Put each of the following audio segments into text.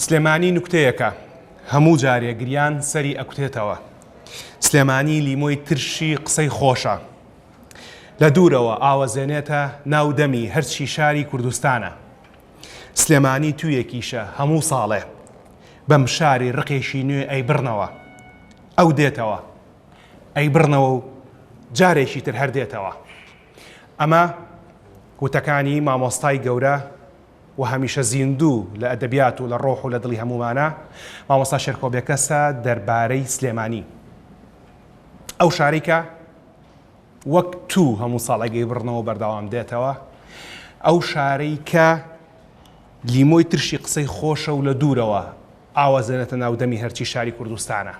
سلێمانی نوکتەیەکە، هەموو جارێ گریان سەری ئەکوتێتەوە. سلێمانی لیمۆی ترشی قسەی خۆشە. لە دوورەوە ئاوەزێنێتە ناو دەمی هەرچی شاری کوردستانە. سلێمانی توویەکیشە هەموو ساڵێ بە مشاری ڕقێکی نوێ ئەیبڕنەوە. ئەو دێتەوە. ئەیبڕنەوە و جارێکی تر هەر دێتەوە. ئەمە وتەکانی مامۆستای گەورە و هەمیشە زیندوو لە ئەدەبیات و لە ڕۆح و لە دڵی هەموومانە، مامۆستا شێرکۆ بێکەسە دەربارەی سلێمانی. ئەو شارەی کە وەک توو هەموو ساڵێک ئەیبڕنەوە بەردەوام دێتەوە، ئەو شارەی کە لیمۆی ترشی قسەی خۆشە و لە دوورەوە ئاوەزێنێتە ناو دەمی هەرچی شاری کوردستانە.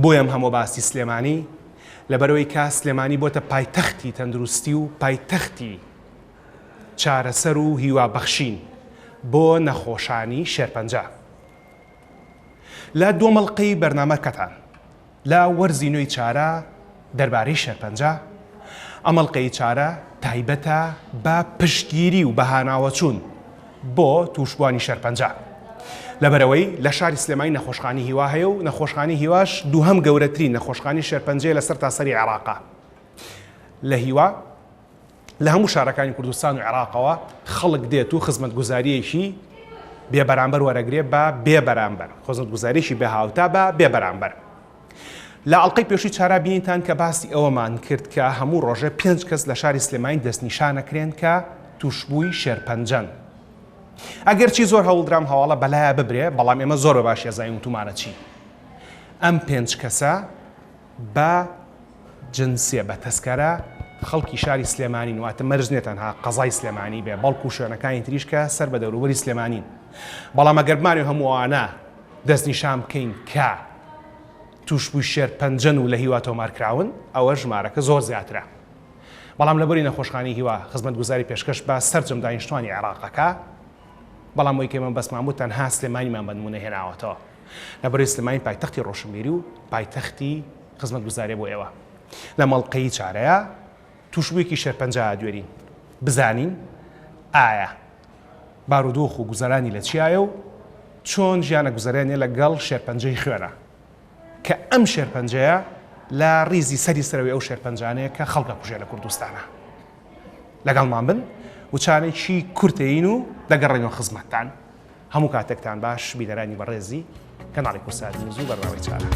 بۆیە ئەم هەموو باسی سلێمانی، لەبەرئەوەی کە سلێمانی بۆتە پایتەختی تەندروستی و پایتەختی چارەسەر و هیوا بەخشین بۆ نەخۆشانی شێرپەنجە. لە دووەم ئەڵقەی بەرنامەکەتان لە وەرزی نوێی چارە دەربارەی شێرپەنجە، ئەم ئەڵقەی چارە تایبەتە بە پشتگیری و بەهاناوەچوون بۆ تووشبووانی شێرپەنجە. لەبەرئەوەی لە شاری سلێمانی نەخۆشخانەی هیوا هەیە و نەخۆشخانەی هیواش دووهەم گەورەترین نەخۆشخانەی شێرپەنجەیە لە سەرتاسەری عێراقا. لە هیوا لە هەموو شارەکانی کوردستان و عێراقەوە خەڵک دێت و خزمەتگوزارییەکی بێ بەرامبەر وەرەگرێ بە بێ بەرامبەر، خزمەتگوزارییەکی بێ هاوتا بە بێ بەرامبەر. لە ئەڵقەی پێشووی چارا بینیتان کە باسی ئەوەمان کرد کە هەموو ڕۆژێ پێنج کەس لە شاری سلێمانی دەستنیشانەکرێن کە تووشبووی شێرپەنجەن. ئەگەرچی زۆر هەوڵدرام هەواڵە بەلایا ببرێ، بەڵام ئێمە زۆر بە باشی ئەزانین وتومانە چی. ئەم پێنج کەسە بە جنسیە، بە تەسکەرە خەڵکی شاری سلێمانین، واتە مەرج نیە تەنها قەزای سلێمانی بێ، بەڵکو شوێنەکانی تریش کە سەر بە دەوروبەری سلێمانین. بەڵام ئەگەر بمانەوێ هەموو ئەوانە دەستنیشان بکەین کە تووشبووی شێرپەنجەن و لە هیوا تۆمارکراون، ئەوە ژمارەکە زۆر زیاترە. بەڵام لەبەری نەخۆشخانەی هیوا خزمەتگوزاری پێشکەش بە سەرجەم دانیشتوانی عێراق ئەکا، بەڵام ئەوەی کە ئێمە بەسمان بوو تەنها سلێمانیمان بە نموونە هێناوەتەوە. لەبەرەی سلێمانی پایتەختی ڕۆشنبیری و پایتەختی خزمەتگوزاریە بۆ ئێوە. لە مەڵقەی چارەیا تووشبوویەکی شێرپەنجە ئەدوێرین بزانین ئایا بارودۆخ و گوزەرانی لە چیایە و چۆن ژیانە گوزەرێنێ لە گەڵ شێرپەنجەی خوێنە کە ئەم شێرپەنجەیە لە ڕیزی سەری سەرەوەی ئەو شێرپەنجانەیە کە خەڵک ئەکوژێ لە کوردستانا. لەگەڵمان بن وچانێکی کورتەین و دەگەڕێینەوە خزمەتتان. هەموو کاتێکتان باش بینەرانی بەڕێزی کەناڵی کوردسات نیوز و بەرنامەی چارە.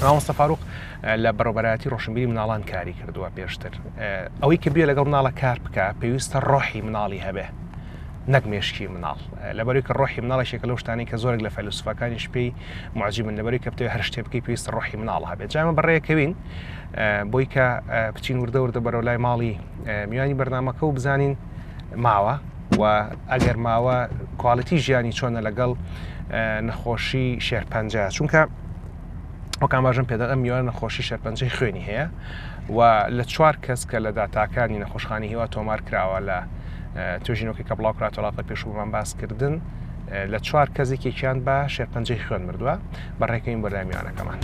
مامۆستا فاروق لە بەڕێوەبەرایەتی ڕۆشنبیری مناڵان کاری کردووە پێشتر ئەوەی کە بێ لەگەڵ مناڵە کار بکە پێویستە ڕۆحی مناڵی هەبێ نەک مێشکی مناڵ لەبەروی کە ڕۆحی مناڵێکێکە لەو شتانەی کە زۆرێک لە فەیلەسوفەکانیش پێی معجبن لەبەروی کە بتەوێ هەر شتێ بکەی پێویستە ڕۆحی مناڵ هەبێت جا ئێمە بەڕێکەوین بۆی کە بچین وردە وردە بەرەو لای ماڵی میوانی بەرنامەکە و بزانین ماوە و ئەگەر ماوە quality ژیانی چۆنە لەگەڵ نەخۆشی شێرپەنجە چونکە وەک ئاماژەم پێدا ئەم میوانە نەخۆشی شێرپەنجەی خوێنی هەیە و لە چوار کەس کە لە داتاکانی نەخۆشخانی هیوا تۆمار کراوە لە توێژینەوەکەی کە بڵاو کراتەوە لاقە پێشوو بۆمان باس کردن لە چوار کەس یەکێکیان بە شێرپەنجەی خوێن مردووە بە ڕێکەین بۆ لای میوانەکەمان.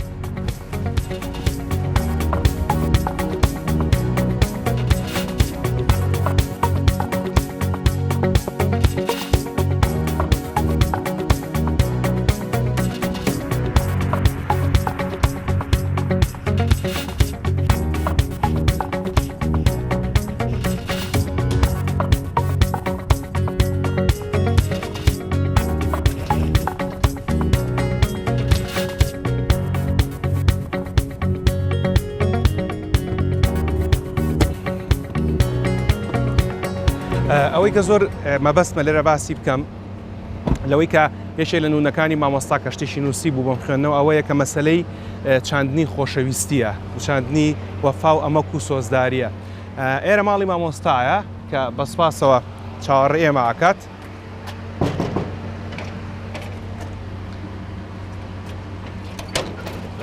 ئەوەی کە زۆر مەبەستمە لێرە باسی بکەم لەوەی کە یەکێک لە نوونەکانی مامۆستا کە شتێکی نووسی بوو بۆم خوێندنەوە ئەوەیە کە مەسەلەی چاندنی خۆشەویستیە و چاندنی وەفا و ئەمەک و سۆزداریە ئێرە ماڵی مامۆستایە کە بە سوپاسەوە چاوەڕێ ئێمە ئەکات.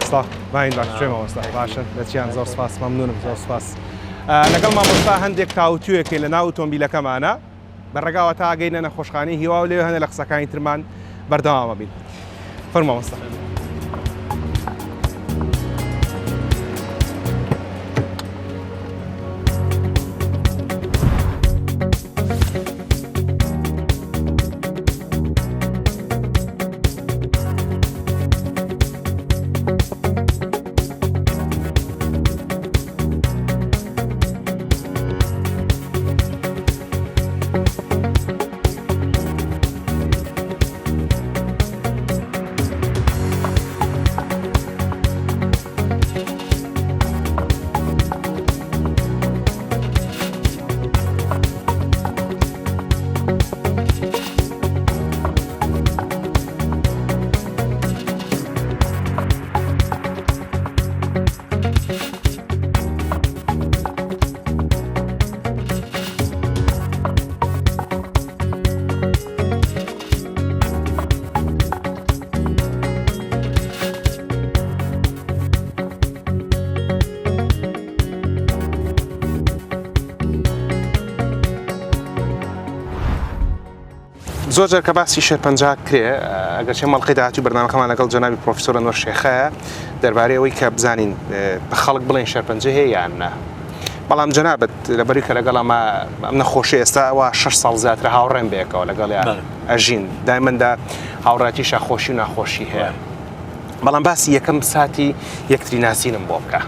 سڵاو باین باش شوێ مامۆستا باشن لە چیان زۆر سپاس مەمنونم زۆر سپاس لەگەڵ مامۆستا هەندێک تاوتوێکەی لە ناو ئۆتۆمبیلەکەمانە. بە ڕێگاوە تا ئەگەینە نەخۆشخانەی هیوا و لەوێ هەنە لە قسەکانی ترمان بەردەوامە بین. فەرموو مامۆستا. زۆر جار کە باسی شێرپەنجە کرێ ئەگەرچی مەڵقی داهاتوی بەرنامەکەمان لەگەڵ جەنابی پرۆفیسۆر ئەنوەر شێخەیە دەربارەی ئەوەی کە بزانین بە خەڵک بڵێن شێرپەنجە هەیە یان نا بەڵام جەنابت لەبەری کە لەگەڵ ئەمە ئەم نەخۆشی ئێستا ئەوە شش ساڵ زیاتر هاوڕێن بەیەکەوە لەگەڵیان ئەژین دایمەندا هاوڕاتیشە خۆشی و ناخۆشی هەیە بەڵام باسی یەکەم ساتی یەکتری ناسینم بۆ بکە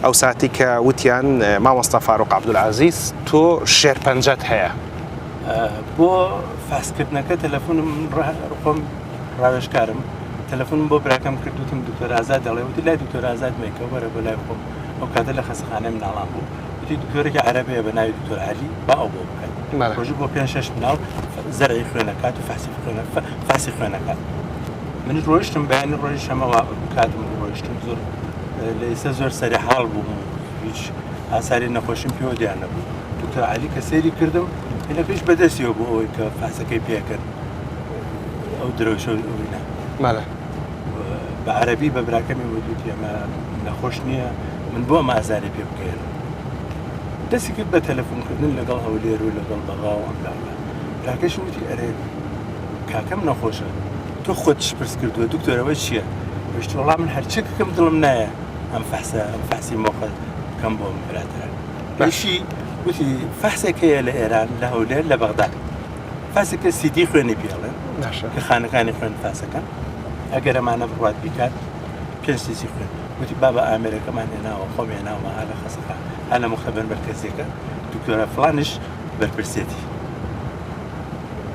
ئەو ساتی کە وتیان مامۆستا فاروق عەبدولعەزیز تۆ شێرپەنجەت هەیە بۆ فاسکردنەکە تەلەفۆنم خۆم ڕاوێژکارم تەلەفۆنم بۆ براکەم کرد وتم دکتۆر ئازاد دەڵێ وتی لای دکتۆر ئازاد مەیکە وەرە بۆ لای خۆم ئەو کاتە لە خەسەخانەی مناڵان بوو وتی دکتۆرێکی عەرەبەیە بە ناوی دکتۆر عەلی با ئەو بۆ بکات ڕۆژی بۆ پێنج شەش مناڵ زەرعی خوێنەکات و فەحسی خوێنە فەحسی خوێنەکات منیش ڕۆیشتم بەیانی ڕۆژی شەمەوە کاتم ڕۆیشتم زۆر لە ئێستا زۆر سەری حاڵ بووم و هیچ ئاساری نەخۆشیم پێوە دیار نەبوو دکتۆر عەلی کە سەیری کردم هینەکەیش بەدەستیەوە بۆ ئەوەی کە فاسەکەی پێکرد ئەو درەوشە ئەوەی نا مەلە بە عەرەبی بە براکەمی وتوتی ئەمە نەخۆش نییە من بۆ ئەم ئازاری پێ بکەێنم دەستی کرد بە تەلەفۆنکردن لەگەڵ هەولێر و لەگەڵ بەغا و ئەم لاوە براکەشم وتی ئەرێ کاکەم نەخۆشە تۆ خۆت پرس کردووە دکتۆرەوە چییە ویشتی وەڵا من هەرچێکەکەم دڵم نایە ئەم فەحسە ئەم فەحسی مۆقە بکەم بۆ برادەران باشی وتی فەحسێک هەیە لە ئێران لە هەولێر لە بەغدا فاسێکە سیدی خوێنی پێڵێن کە خانەکانی خوێن فاسەکەن ئەگەر ئەمانە بڕات بیکات پێنج سیسی خوێن وتی بابە ئامێرەکەمان هێناوە خۆم هێناوە ها لە خەسەخە ها لە مختبەر مەرکەزیەکە دکتۆرە فلانش بەرپرسێتی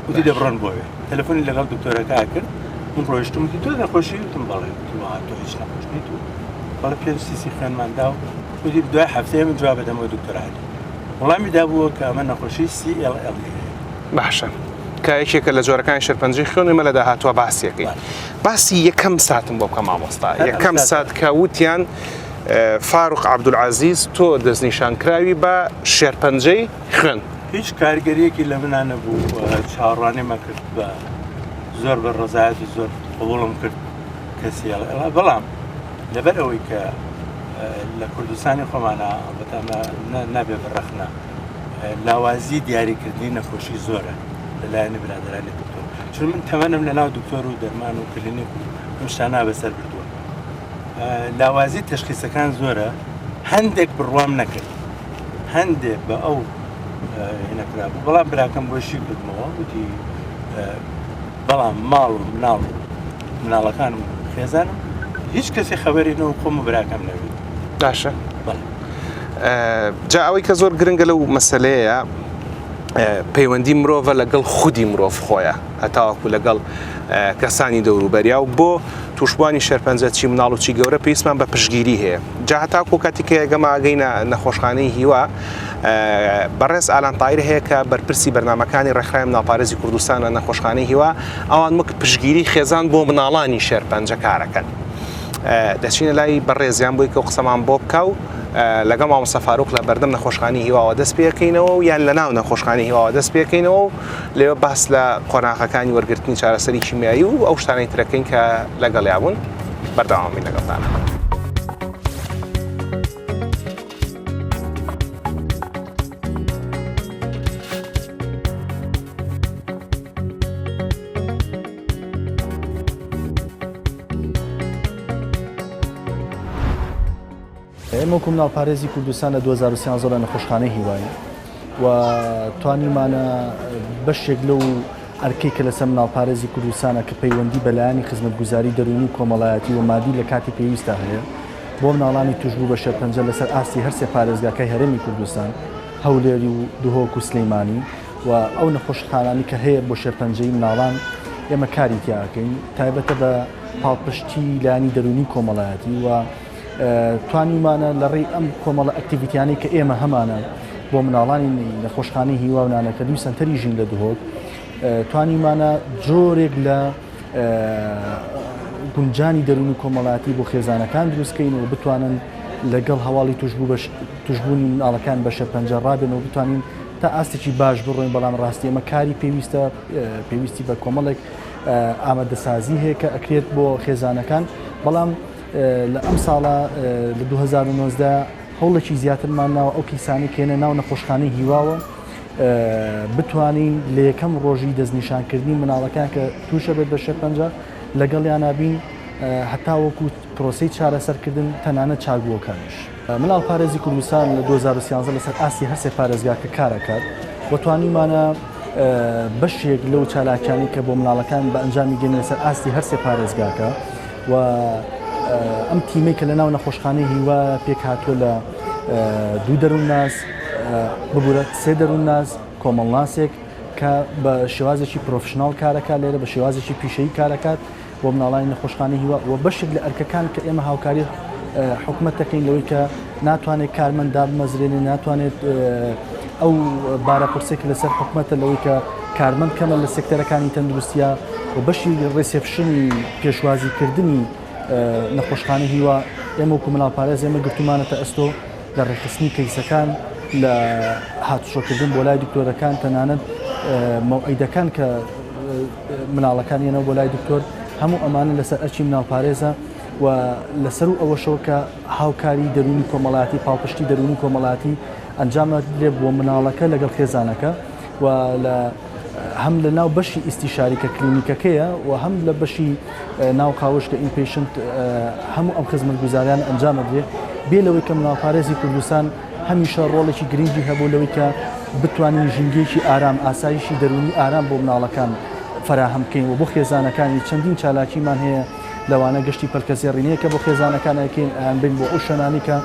وتی دەبڕۆن بۆ وێ تەلەفۆنی لەگەڵ دکتۆرەکە کرد من ڕۆیشتم وتی تۆ نەخۆشی وتم بەڵێ وتی وا تۆ هیچ نەخۆش نیت و بەڵێ پێنج سیسی خوێنمان دا و وتی دوای هەفتەیە من جواب دەمەوە دکتۆر عەلی وەڵامی دابووە کە ئەمە نەخۆشی CLL هەیە. باشە کە یەکێکە لە جۆرەکانی شێرپەنجەی خوێن ئێمە لە داهاتووە باسیەکەین باسی یەکەم ساتم بۆ بکە مامۆستا یەکەم سات کە وتیان فاروق عەبدولعەزیز تۆ دەستنیشانکراوی بە شێرپەنجەی خوێن. هیچ کاریگەریەکی لە منا نەبوو چاوەڕوانیم ئەکرد بە زۆر بە ڕەزایەت و زۆر قبوڵم کرد کەسی ئەڵێ بەڵام لەبەر ئەوەی کە لە کوردستانی خۆمانە ئەڵبەتە نابێ بە ڕەخنە لاوازی دیاریکردنی نەخۆشی زۆرە لەلایەنی برادرانی دکتۆر چون من تەمەنم لە ناو دکتۆر و دەرمان و کلینیک و ئەم شتانە بەسەر بردووە لاوازی تشخیصەکان زۆرە هەندێک بڕوام نەکرد هەندێک بە ئەو هێنەکرابوو بەڵام براکەم بۆ شی کردمەوە وتی بەڵام ماڵ و مناڵ و مناڵەکانم و خێزانم هیچ کەسی خەبەری نەو خۆم و براکەم نەبێت باشە جا ئەوەی کە زۆر گرنگە لەو مەسلەیە پەیوەندی مرۆڤە لەگەڵ خودی مرۆڤ خۆیە هەتاوەکو لەگەڵ کەسانی دەوروبەریا و بۆ تووشبووانی شێرپەنجە چی مناڵ و چی گەورە پێویستمان بە پشتگیری هەیە جا هەتاکو کاتی کە ئێگەمە ئەگەینە نەخۆشخانەی هیوا بەڕێز ئالان تایر هەیە کە بەرپرسی بەرنامەکانی ڕێکخراوی مناڵپارێزی کوردستانە نەخۆشخانەی هیوا ئەوان وەک پشتگیری خێزان بۆ مناڵانی شێرپەنجە کارەکەن دەچینە لای بەڕێزیان بۆی کە قسەمان بۆ بکە و لەگەڵ مامۆستا فاروق لە بەردەم نەخۆشخانی هیواوە دەست پێکەینەوە و یان لە ناو نەخۆشخانی هیواوە دەست پێکەینەوە و لەوێ باس لە قۆناغەکانی وەرگرتنی چارەسەری کیمیایی و ئەو شتانەی ترەکەین کە لەگەڵیا بوون بەردەوام بین لەگەڵتان. ئێمە وەکو مناڵپارێزی کوردستان لە 2013 لە نەخۆشخانەی هیواین و توانیمانە بەشێک لەو ئەرکەی کە لەسەر مناڵپارێزی کوردستانە کە پەیوەندی بە لایەنی خزمەتگوزاری دەروونی و کۆمەڵایەتی و مادی لە کاتی پێویستدا هەیە بۆ مناڵانی توشبوو بە شێرپەنجە لەسەر ئاستی هەرسێ پارێزگاکای هەرێمی کوردستان هەولێری و دهۆک و سلیمانی و ئەو نەخۆشخانانی کە هەیە بۆ شێرپەنجەی مناڵان ئێمە کاری تیا ئەکەین تایبەتە بە پاڵپشتی لایەنی دەروونی کۆمەڵایەتی و توانیومانە لە ڕێی ئەم کۆمەڵە activity یانەی کە ئێمە هەمانە بۆ مناڵانی نەخۆشخانەی هیوا و نانەکەلی و سەنتەری ژین لە دهۆک توانیومانە جۆرێک لە گونجانی دەروون و کۆمەڵاتی بۆ خێزانەکان دروستکەین و بتوانن لەگەڵ هەواڵی توشبوو بە توشبوونی مناڵەکان بە شێرپەنجە ڕابێن و بتوانین تا ئاستێکی باش بڕۆین بەڵام ڕاستی ئەمە کاری پێویستە پێویستی بە کۆمەڵێک ئامادەسازی هەیە کە ئەکرێت بۆ خێزانەکان بەڵام لە ئەم ساڵە لە 2019 هەوڵێکی زیاترمان ناوە ئەو کەیسانەی کێنە ناو نەخۆشخانەی هیواوە بتوانین لە یەکەم ڕۆژی دەستنیشانکردنی مناڵەکان کە تووشە بێت بە شێرپەنجە لەگەڵیانا بین هەتاوەکو پرۆسەی چارەسەرکردن تەنانەت چاکبووەکانیش. مناڵپارێزی کوردستان لە 2013 لەسەر ئاستی هەرسێ پارێزگاکە کارەکات و توانیومانە بەشێک لەو چالاکیانەی کە بۆ مناڵەکان بە ئەنجامی گەن لەسەر ئاستی هەرسێ پارێزگاکە و ئەم تیمەی کە لە ناو نەخۆشخانەی هیوا پێکهاتووە لە دوو دەروونناس ببورە سێ دەروونناس کۆمەڵناسێک کە بە شێوازێکی professional کارەکات لێرە بە شێوازێکی پیشەیی کارەکات بۆ مناڵانی نەخۆشخانەی هیوا و بەشێک لە ئەرکەکان کە ئێمە هاوکاری حکومەت دەکەین لەوەی کە ناتوانێت کارمەند دابمەزرێنێ ناتوانێت ئەو بارە قورسێک لەسەر حکومەتە لەوەی کە کارمەند کەمە لە سێکتەرەکانی تەندروستیا و بەشی reception ی پێشوازیکردنی نەخۆشخانەی هیوا ئێمە وەکو مناڵپارێز ئێمە گرتومانەتە ئەستۆ لە ڕێکخستنی کەیسەکان لە هاتوچۆکردن بۆ لای دکتۆرەکان تەنانەت مەوعیدەکان کە مناڵەکان یەنەوە بۆ لای دکتۆر هەموو ئەمانە لەسەر ئەرکی مناڵپارێزە و لەسەر و ئەوەشەوە کە هاوکاری دەروونی کۆمەڵاتی پاڵپشتی دەروونی کۆمەڵاتی ئەنجامە درێ بۆ مناڵەکە لەگەڵ خێزانەکە و لە هەم لە ناو بەشی ئیستیشاری کە کلینیکەکەیە و هەم لە بەشی ناو قاوش کە inpatient هەموو ئەم خزمەتگوزاریان ئەنجام ئەدرێ بێ لەوەی کە مناڵپارێزی کوردستان هەمیشە ڕۆڵێکی گرنگی هەبوو لەوەی کە بتوانین ژینگەیەکی ئارام ئاسایشی دەروونی ئارام بۆ مناڵەکان فەراهەم بکەین و بۆ خێزانەکانی چەندین چالاکیمان هەیە لەوانە گەشتی پەلکەزێڕینەیە کە بۆ خێزانەکان ئەکەین ئەیانبەین بۆ ئەو شوێنانەی کە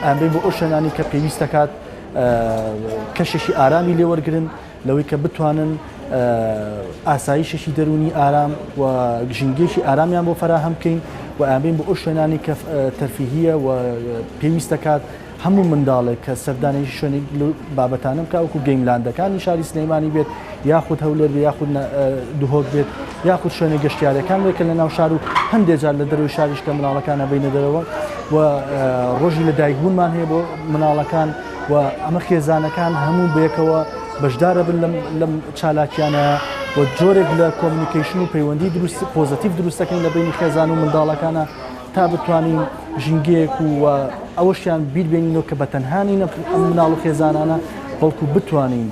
ئەیانبەین بۆ ئەو شوێنانەی کە پێویست دەکات کەشێکی ئارامی لێوەرگن لەوەی کە بتوانن ئاسایشێکی دەروونی ئارام و ژینگەیەکی ئارامیان بۆ فەراهەم بکەین و ئەیانبەین بۆ ئەو شوێنانەی کە تەرفیهیە و پێویست دەکات هەموو منداڵێک کە سەردانی شوێنێک لەو بابەتانە بکات وەکو game land ەکانی شاری سلێمانی بێت یاخود هەولێر بێت یاخود دهۆک بێت یاخود شوێنە گەشتیارەکان بێت کە لە ناو شار و هەندێک جار لە دەرەوەی شاریش کە مناڵەکان ئەبەینە دەرەوە و ڕۆژی لە دایکبوونمان هەیە بۆ مناڵەکان و ئەمە خێزانەکان هەموو بەیەکەوە بەشدارە بن لەم چالاکیانە و جۆرێک لە communication و پەیوەندی دروست positive دروست دەکەین لە بینی خێزان و منداڵەکانە تا بتوانین ژینگەیەک و ئەوەشیان بیر بێنینەوە کە بە تەنها نین ئەم مناڵ و خێزانانە بەڵکو بتوانین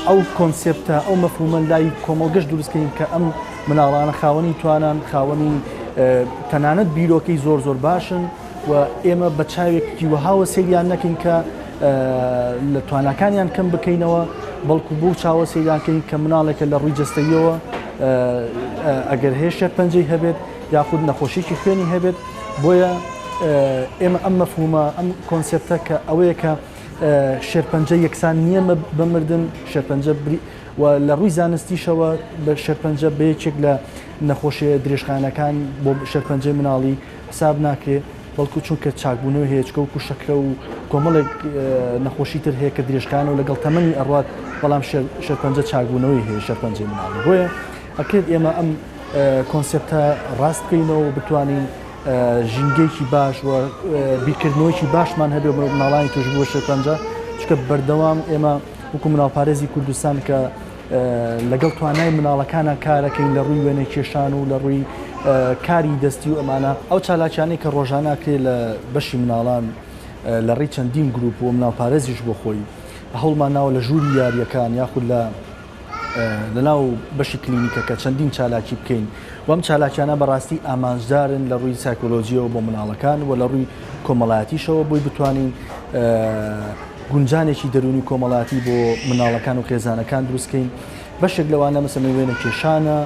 ئەو concept ە ئەو مەفهومە لای کۆمەڵگەش دروستکەین کە ئەم مناڵانە خاوەنی توانان خاوەنی تەنانەت بیرۆکەی زۆر زۆر باشن و ئێمە بە چاوێکی وەهاوە سەیریان نەکەین کە لە تواناکانیان کەم بکەینەوە بەڵکو بۆ چاوە سەیریان کەین کە مناڵێکە لە ڕووی جەستەیەوە ئەگەر هەیە شێرپەنجەی هەبێت یاخود نەخۆشیکی خوێنی هەبێت بۆیە ئێمە ئەم مەفهومە ئەم concept ە کە ئەوەیە کە شێرپەنجە یەکسان نییە بە مردن شێرپەنجە و لە ڕووی زانستیشەوە بە شێرپەنجە بە یەکێک لە نەخۆشیە درێژخایەنەکان بۆ شێرپەنجەی مناڵی حساب ناکرێ بەڵکو چونکە چاکبوونەوەی هەیە چکە وەکو شەکرە و کۆمەڵێک نەخۆشی تر هەیە کە درێژخایەنە و لەگەڵ تەمەنی ئەڕوات بەڵام شێرپەنجە چاکبوونەوەی هەیە شێرپەنجەی مناڵی بۆیە ئەکرێت ئێمە ئەم concept ە ڕاست بکەینەوە و بتوانین ژینگەیەکی باش و بیرکردنەوەیکی باشمان هەبێ بۆ مناڵانی توشبوو بە شێرپەنجە چونکە بەردەوام ئێمە وەکو مناڵپارێزی کوردستان کە لەگەڵ توانای مناڵەکانا کارەکەین لە ڕووی وێنەکێشان و لە ڕووی کاری دەستی و ئەمانە. ئەو چالاکیانەی کە ڕۆژانە ئەکرێ لە بەشی مناڵان لە ڕێی چەندین گروپ و مناڵپارێزیش بۆ خۆی هەوڵمان ناوە لە ژووری یارییەکان یاخود لە. لەناو بەشی کلینیکەکە چەندین چالاکی بکەین و ئەم چالاکیانە بەڕاستی ئامانجدارن لە ڕووی سایکۆلۆژیەوە بۆ مناڵەکان و لە ڕووی کۆمەڵایەتیشەوە بۆی بتوانین گونجانێکی دەروونی کۆمەڵاتی بۆ مناڵەکان و خێزانەکان دروستکەین بەشێک لەوانە مەسەلەن وێنە کێشانە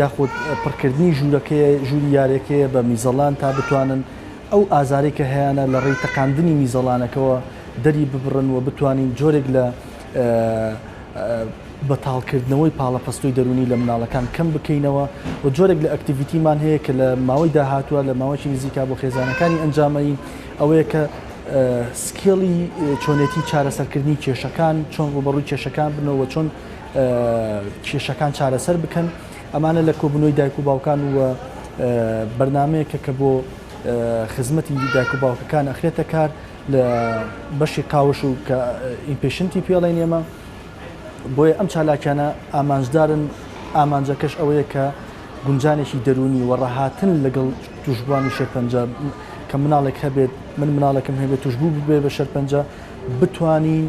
یاخود پڕکردنی ژوورەکەیە ژووری یارێکەیە بە میزەڵان تا بتوانن ئەو ئازارەی کە هەیانە لە ڕێی تەقاندنی میزەڵانەکەوە دەری ببڕن و بتوانین جۆرێک لە بەتاڵکردنەوەی پاڵەپەستۆی دەروونی لە مناڵەکان کەم بکەینەوە و جۆرێک لە activity مان هەیە کە لە ماوەی داهاتووە لە ماوەیەکی نزیکا بۆ خێزانەکانی ئەنجامەین ئەوەیە کە skill ی چۆنێتی چارەسەرکردنی کێشەکان چۆن ڕووبەڕووی کێشەکان بنەوە چۆن کێشەکان چارەسەر بکەن ئەمانە لە کۆبوونەوەی دایک و باوکان و بەرنمەیەکە کە بۆ خزمەتی دایک و باوکەکان ئەخرێتە کار لە بەشی قاوش و کە inpatient ی پێڵێن ئێمە بۆیە ئەم چالاکیانە ئامانجدارن ئامانجەکەش ئەوەیە کە گونجانێکی دەروونی و ڕاهاتن لەگەڵ توشبووانی شێرپەنجە کە مناڵێک هەبێت من مناڵێکم هەبێت توشبوو ببێ بە شێرپەنجە بتوانین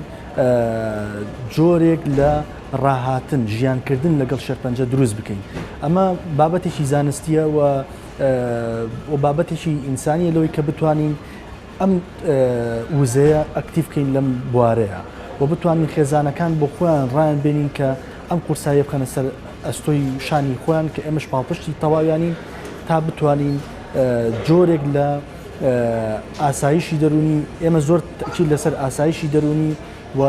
جۆرێک لە ڕاهاتن ژیانکردن لەگەڵ شێرپەنجە دروست بکەین ئەمە بابەتێکی زانستیە و بابەتێکی ئینسانیە لەوەی کە بتوانین ئەم وزەیە ئەکتیڤ بکەین لەم بوارەیە و بتوانین خێزانەکان بۆ خۆیان ڕایان بێنین کە ئەم قورساییە بخەنە سەر ئەستۆی شانی خۆیان کە ئێمەش پاڵپشتی تەواویانین تا بتوانین جۆرێک لە ئاسایشی دەرونی ئێمە زۆر تەئکید لەسەر ئاسایشی دەرونی و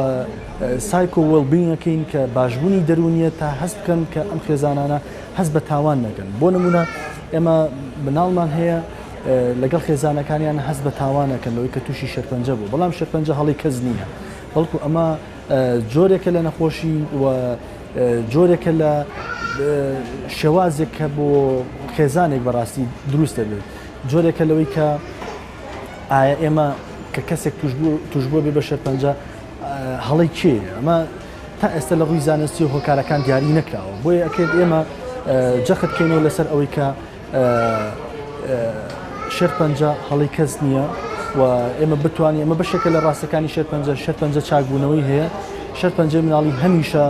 psycho well-being ەکەین کە باشبوونی دەروونیە تا هەست بکەن کە ئەم خێزانانە هەست بە تاوان نەکەن بۆ نمونە ئێمە مناڵمان هەیە لەگەڵ خێزانەکانیان هەست بە تاوانەکەن لەوەی کە تووشی شێرپەنجە بوو بەڵام شێرپەنجە هەڵی کەس نییە بەڵکو ئەمە جۆرێکە لە نەخۆشی و جۆرێکە لە شێوازێک کە بۆ خێزانێک بەڕاستی دروست دەبێت جۆرێکە لەوەی کە ئایا ئێمە کە کەسێک توشبووە بێ بە شێرپەنجە هەڵەی کێ ئەمە تا ئێستا لە ڕووی زانستی و هۆکارەکان دیاری نەکراوە بۆیە ئەکرێت ئێمە جەخت بکەینەوە لەسەر ئەوەی کە شێرپەنجە هەڵی کەس نییە و ئێمە بتوانین ئەمە بەشێکە لە ڕاستەکانی شێرپەنجە شێرپەنجە چاکبوونەوەی هەیە شێرپەنجەی مناڵی هەمیشە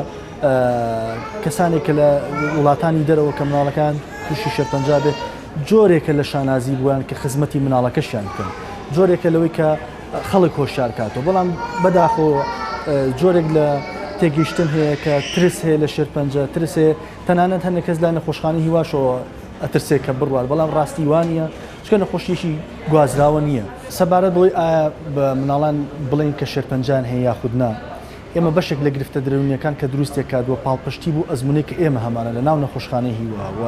کەسانێک کە لە وڵاتانی دەرەوە کە مناڵەکان تووشی شێرپەنجە بێت جۆرێکە لە شانازی بوویان کە خزمەتی مناڵەکەشیان بکەن جۆرێکە لەوەی کە خەڵک هۆشیار کاتەوە بەڵام بەداخۆ جۆرێک لە تێگەیشتن هەیە کە ترس هەیە لە شێرپەنجە ترس هەیە تەنانەت هەندێک کەس لای نەخۆشخانەی هیواشەوە ئەترسێ کە بڕوات بەڵام ڕاستی وانە چکە نەخۆشیەکی گوازراوە نییە. سەبارەت بەوەی ئایا بە مناڵان بڵێین کە شێرپەنجەیان هەیە یاخود نا، ئێمە بەشێک لە گرفتە دەروونییەکان کە دروستی کات و پاڵپشتی بۆ ئەزموونەی کە ئێمە هەمانە لە ناو نەخۆشخانەی هیوا و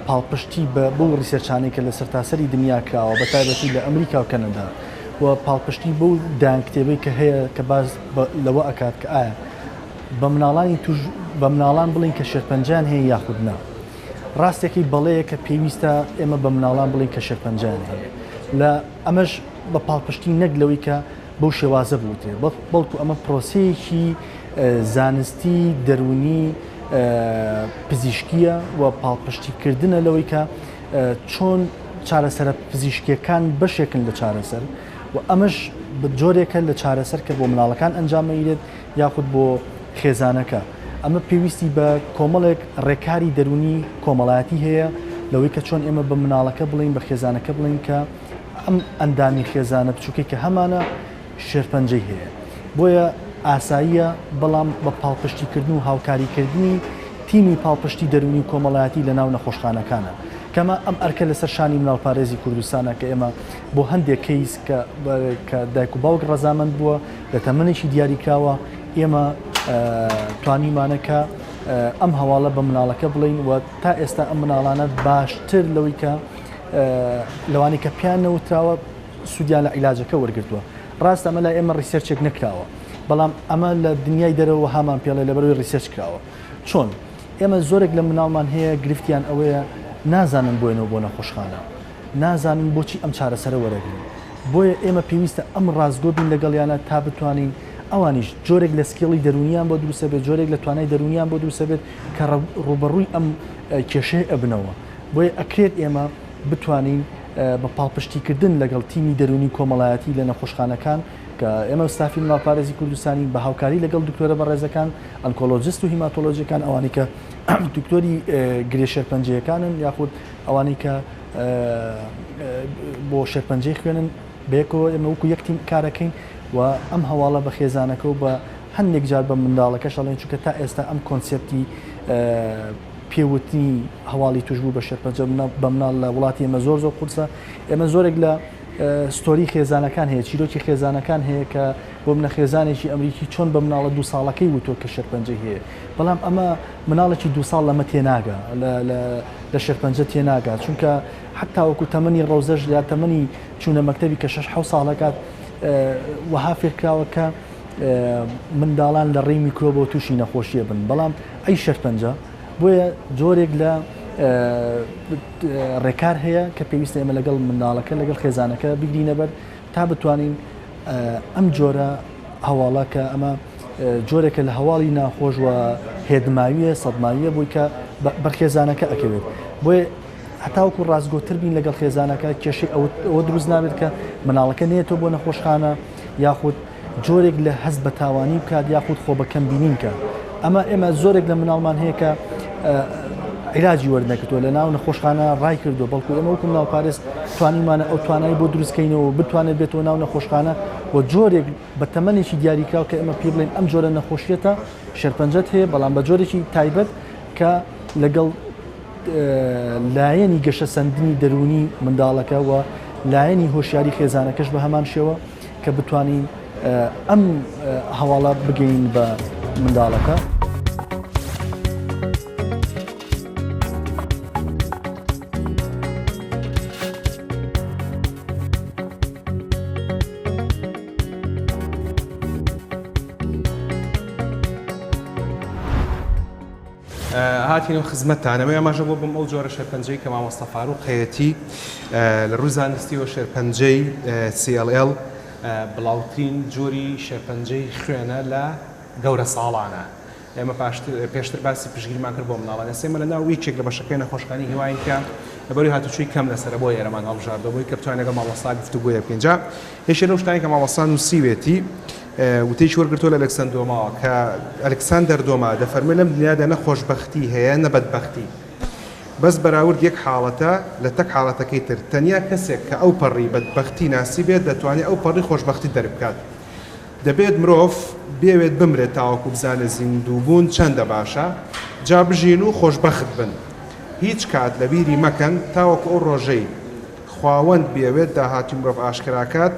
پاڵپشتی بە بەو research انەی کە لە سەرتاسەری دنیا کراوە بە تایبەتی لە ئەمریکا و کەنەدا و پاڵپشتی بەو دەیان کتێبەی کە هەیە کە باس لەوە ئەکات کە ئایا بە مناڵانی توش بە مناڵان بڵێین کە شێرپەنجەیان هەیە یاخود نا؟ ڕاستەکەی بەڵێیە کە پێویستە ئێمە بە مناڵان بڵێین کە شێرپەنجەیان هەیە لە ئەمەش بە پاڵپشتی نەک لەوەی کە بەو شێوازە بوترێ بەڵکو ئەمە پرۆسەیەکی زانستی دەروونی پزیشکیە و پاڵپشتیکردنە لەوەی کە چۆن چارەسەرە پزیشکیەکان بەشێکن لە چارەسەر و ئەمەش جۆرێکە لە چارەسەر کە بۆ مناڵەکان ئەنجامەیرێت یاخود بۆ خێزانەکە ئەمە پێویستی بە کۆمەڵێک ڕێکاری دەروونی کۆمەڵایەتی هەیە لەوەی کە چۆن ئێمە بە مناڵەکە بڵین بە خێزانەکە بڵین کە ئەم ئەندامی خێزانە بچووکەی کە هەمانە شێرپەنجەی هەیە بۆیە ئاساییە بەڵام بە پاڵپشتیکردن و هاوکاریکردنی تیمی پاڵپشتی دەروونی و کۆمەڵایەتی لە ناو نەخۆشخانەکانە کەمە ئەم ئەرکە لەسەر شانی مناڵپارێزی کوردستانە کە ئێمە بۆ هەندێک کەیس کە کە دایک و باوک ڕەزامەند بووە لە تەمەنێکی دیاریکراوە ئێمە توانیمانە کە ئەم هەواڵە بە مناڵەکە بڵین و تا ئێستا ئەم مناڵانە باشتر لەوەی کە لەوانەی کە پێیان نەوتراوە سوودیان لە عیلاجەکە وەرگرتووە. ڕاستە ئەمە لای ئێمە research ێک نەکراوە، بەڵام ئەمە لە دنیای دەرەوە هامان پێڵێ لەبەرئەوەی research کراوە. چۆن؟ ئێمە زۆرێک لە مناڵمان هەیە گرفتیان ئەوەیە نازانن بۆێنەوە بۆ نەخۆشخانە، نازانن بۆچی ئەم چارەسەرە وەرەگرن. بۆیە ئێمە پێویستە ئەم ڕاستگۆ بین لەگەڵیانا تا بتوانین ئەوانیش جۆرێک لە skill ی دەروونیان بۆ دروست بێت، جۆرێک لە توانای دەروونیان بۆ دروست بێت کە ڕووبەڕووی ئەم کێشەیە ئەبنەوە. بۆیە ئەکرێت ئێمە بتوانین. بە پاڵپشتیکردن لەگەڵ تیمی دەروونی کۆمەڵایەتی لە نەخۆشخانەکان کە ئێمە ستافی مناڵپارێزی کوردستانی بە هاوکاری لەگەڵ دکتۆرە بەڕێزەکان oncologist و hematologist ەکان ئەوانەی کە دکتۆری گرێ شێرپەنجەیەکانن یاخود ئەوانەی کە بۆ شێرپەنجەی خوێنن بەیەکەوە ئێمە وەکو یەک تیم کارەکەین و ئەم هەواڵە بە خێزانەکە و بە هەندێک جار بە منداڵەکەش ئەڵێن چونکە تا ئێستا ئەم concept ی پێوتنی هەواڵی توشبوو بە شێرپەنجە بە مناڵ لە وڵاتی ئێمە زۆر زۆر قورسە ئێمە زۆرێک لە story خێزانەکان هەیە چیرۆکی خێزانەکان هەیە کە بۆ منە خێزانێکی ئەمریکی چۆن بە مناڵە دوو ساڵەکەی وتۆ کە شێرپەنجەی هەیە بەڵام ئەمە مناڵێکی دوو ساڵ لەمە تێناگا لە شێرپەنجە تێناگا چونکە حتا وەکو تەمەنی ڕەوزەش یا تەمەنی چوونە مەکتەبی کە شەش حەو ساڵەکات وەها فێرکراوە کە منداڵان لە ڕێی میکرۆبەوە تووشی نەخۆشیە بن بەڵام ئەی شێرپەنجە بۆیە جۆرێک لە ڕێکار هەیە کە پێویستە ئێمە لەگەڵ منداڵەکە لەگەڵ خێزانەکە بگرینە بەر تا بتوانین ئەم جۆرە هەواڵە کە ئەمە جۆرێکە لە هەواڵی ناخۆش و هێدماویە سەدماویە بووی کە بەرخێزانەکە ئەکەوێت بۆیە هەتاوەکو ڕاستگۆتر بین لەگەڵ خێزانەکە کێشەی ئەوە دروست نابێت کە مناڵەکە نێتەوە بۆ نەخۆشخانە یاخود جۆرێک لە هەست بە تاوانی بکات یاخود خۆ بە کەم بینین کە ئەمە ئێمە زۆرێک لە مناڵمان هەیە کە عیلاجی وەرنەکردووە لە ناو نەخۆشخانە ڕای کردو بەڵکو ئێمە وەکو مناڵپارێز توانیمانە ئەو توانای بۆ دروستکەینەوە بتوانێت بێتەوە ناو نەخۆشخانە و جۆرێک بە تەمەنێکی دیاریکراو کە ئێمە پێ بڵێن ئەم جۆرە نەخۆشیەتە شێرپەنجەت هەیە بەڵام بە جۆرێکی تایبەت کە لەگەڵ لایەنی گەشەسەندنی دەروونی منداڵەکە و لایەنی هۆشیاری خێزانەکەش بە هەمان شێوە کە بتوانین ئەم هەواڵە بگەین بە منداڵەکە. هاتینەوە خزمەتتان ئەمەوێ ئاماژە بۆ بم ئەو جۆرە شێرپەنجەی کە مامۆستا فاروق هەیەتی لە ڕووی زانستیەوە شێرپەنجەی CLL بڵاوترین جۆری شێرپەنجەی خوێنە لە گەورە ساڵانە ئێمە پاشتر پێشتر باسی پشگیرمان کرد بۆ مناڵان ئێستا ئێمە لە ناو یەکێک لە بەشەکەی نەخۆشخانەی هیواین کە لەبەری هاتوچۆی کەم لەسەرە بۆ ئێرەمان هەڵبژاردەوە بۆی کە بتوانین لەگەڵ مامۆستا گفتوگۆیە بکەین جا یەکێک لەو شتانەی کە مامۆستا نووسیوێتی وتەیەکی وەرگرتووە لە ئەلێکسەند دۆماوە کە ئەلکسەندەر دۆما دەفەرموێ لەم دنیادا نە خۆشبەختی هەیە نە بەدبەختی بەس بەراورد یەک حاڵەتە لە تەک حاڵەتەکەی تر تەنیا کەسێک کە ئەوپەڕی بەدبەختی ناسیبێت دەتوانێت ئەوپەڕی خۆشبەختی دەربکات دەبێت مرۆڤ بێوێت بمرێت تاوەکو بزانێت زیندووبوون چەندە باشە جا بژین و خۆشبەخت بن هیچ کات لەبیری مەکەن تاوەکو ئەو ڕۆژەی خواوەند بیەوێت داهاتووی مرۆڤ ئاشکراکات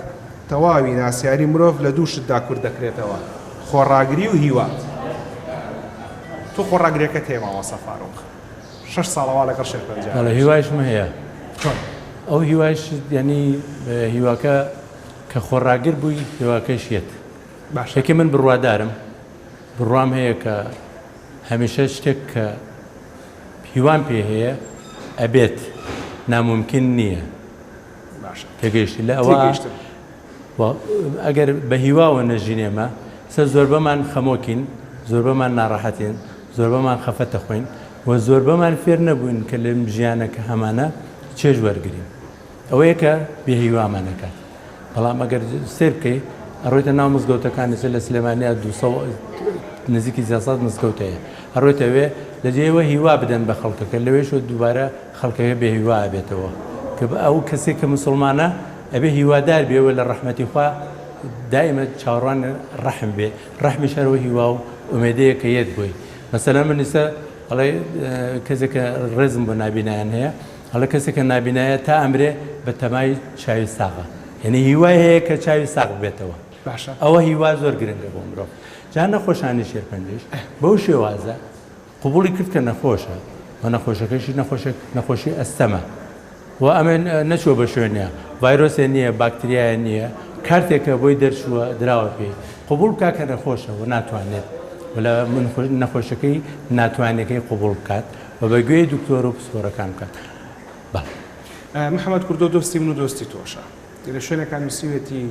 تەواوی ناسیاری مرۆڤ لە دوو شتدا کورت دەکرێتەوە، خۆڕاگری و هیوا. تۆ خۆڕاگریەکەت هەیە مامۆستا فاروق. شەش ساڵە وا لەگەڵ شێرپەنجە بەڵێ هیوایشم هەیە. چۆن؟ ئەو هیوایش یانی هیواکە کە خۆڕاگر بووی هیواکەش یەت. باشە. یەکێ من بڕوادارم، بڕوام هەیە کە هەمیشە شتێک کە هیوام پێ هەیە ئەبێت، نامومکین نییە. باشە تێگەیشتی لە ئەوە ئەگەر بە هیواوە نەژین ئێمە سەر زۆربەمان خەمۆکین زۆربەمان ناڕەحەتین زۆربەمان خەفەت دەخۆین و زۆربەمان فێر نەبووین کە لەم ژیانە کە هەمانە چێژ وەرگین ئەوەیە کە بێهیوامان نەکات بەڵام ئەگەر سێر بکەی ئەڕۆیتە ناو مزگەوتەکان ئێستا لە سلێمانیا 200 نزیکی 300 مزگەوت هەیە ئەڕۆیتە وێ لە جێیەوە هیوا بدەن بە خەڵکەکە لەوێشەوە دووبارە خەڵکەکە بێ هیوا ئەبێتەوە کە ئەو کەسێک کە مسوڵمانە ئەبێ هیوادار بێ و لە ڕەحمەتی خوا دائیمە چاوەڕوان ڕەحم بێ ڕەحمیش هەر ئەو هیوا و ئومێدەیە کە یەت بۆی مەسەلەن من ئیستا ئەڵێ کەسێک کە ڕێزم بۆ نابینایان هەیە ئەڵێ کەسێک کە نابینایە تا ئەمرێ بە تەمای چاوی ساغە یعنی هیوای هەیە کە چاوی ساغ بێتەوە باشە ئەوە هیوا زۆر گرنگە بۆ مرۆڤ جا نەخۆشانی شێرپەنجەیش بەو شێوازە قبوڵی کرد کە نەخۆشە و نەخۆشەکەشی نەخۆشێک نەخۆشی ئەستەمە و ئەمە نەچووە بە شوێنە ڤایرۆسێ نییە باکتریایە نییە کارتێکە بۆی دەرچووە دراوە پێی قبوڵ بکە کە نەخۆشە و ناتوانێت و لە نەخۆشەکەی ناتوانەکەی قبوڵ بکات و بە گوێی دکتۆر و پسپۆرەکان بکات بەڵێ. محەمەد کوردۆ دۆستی من و دۆستی تۆشە. لە شوێنێکا نووسیوێتی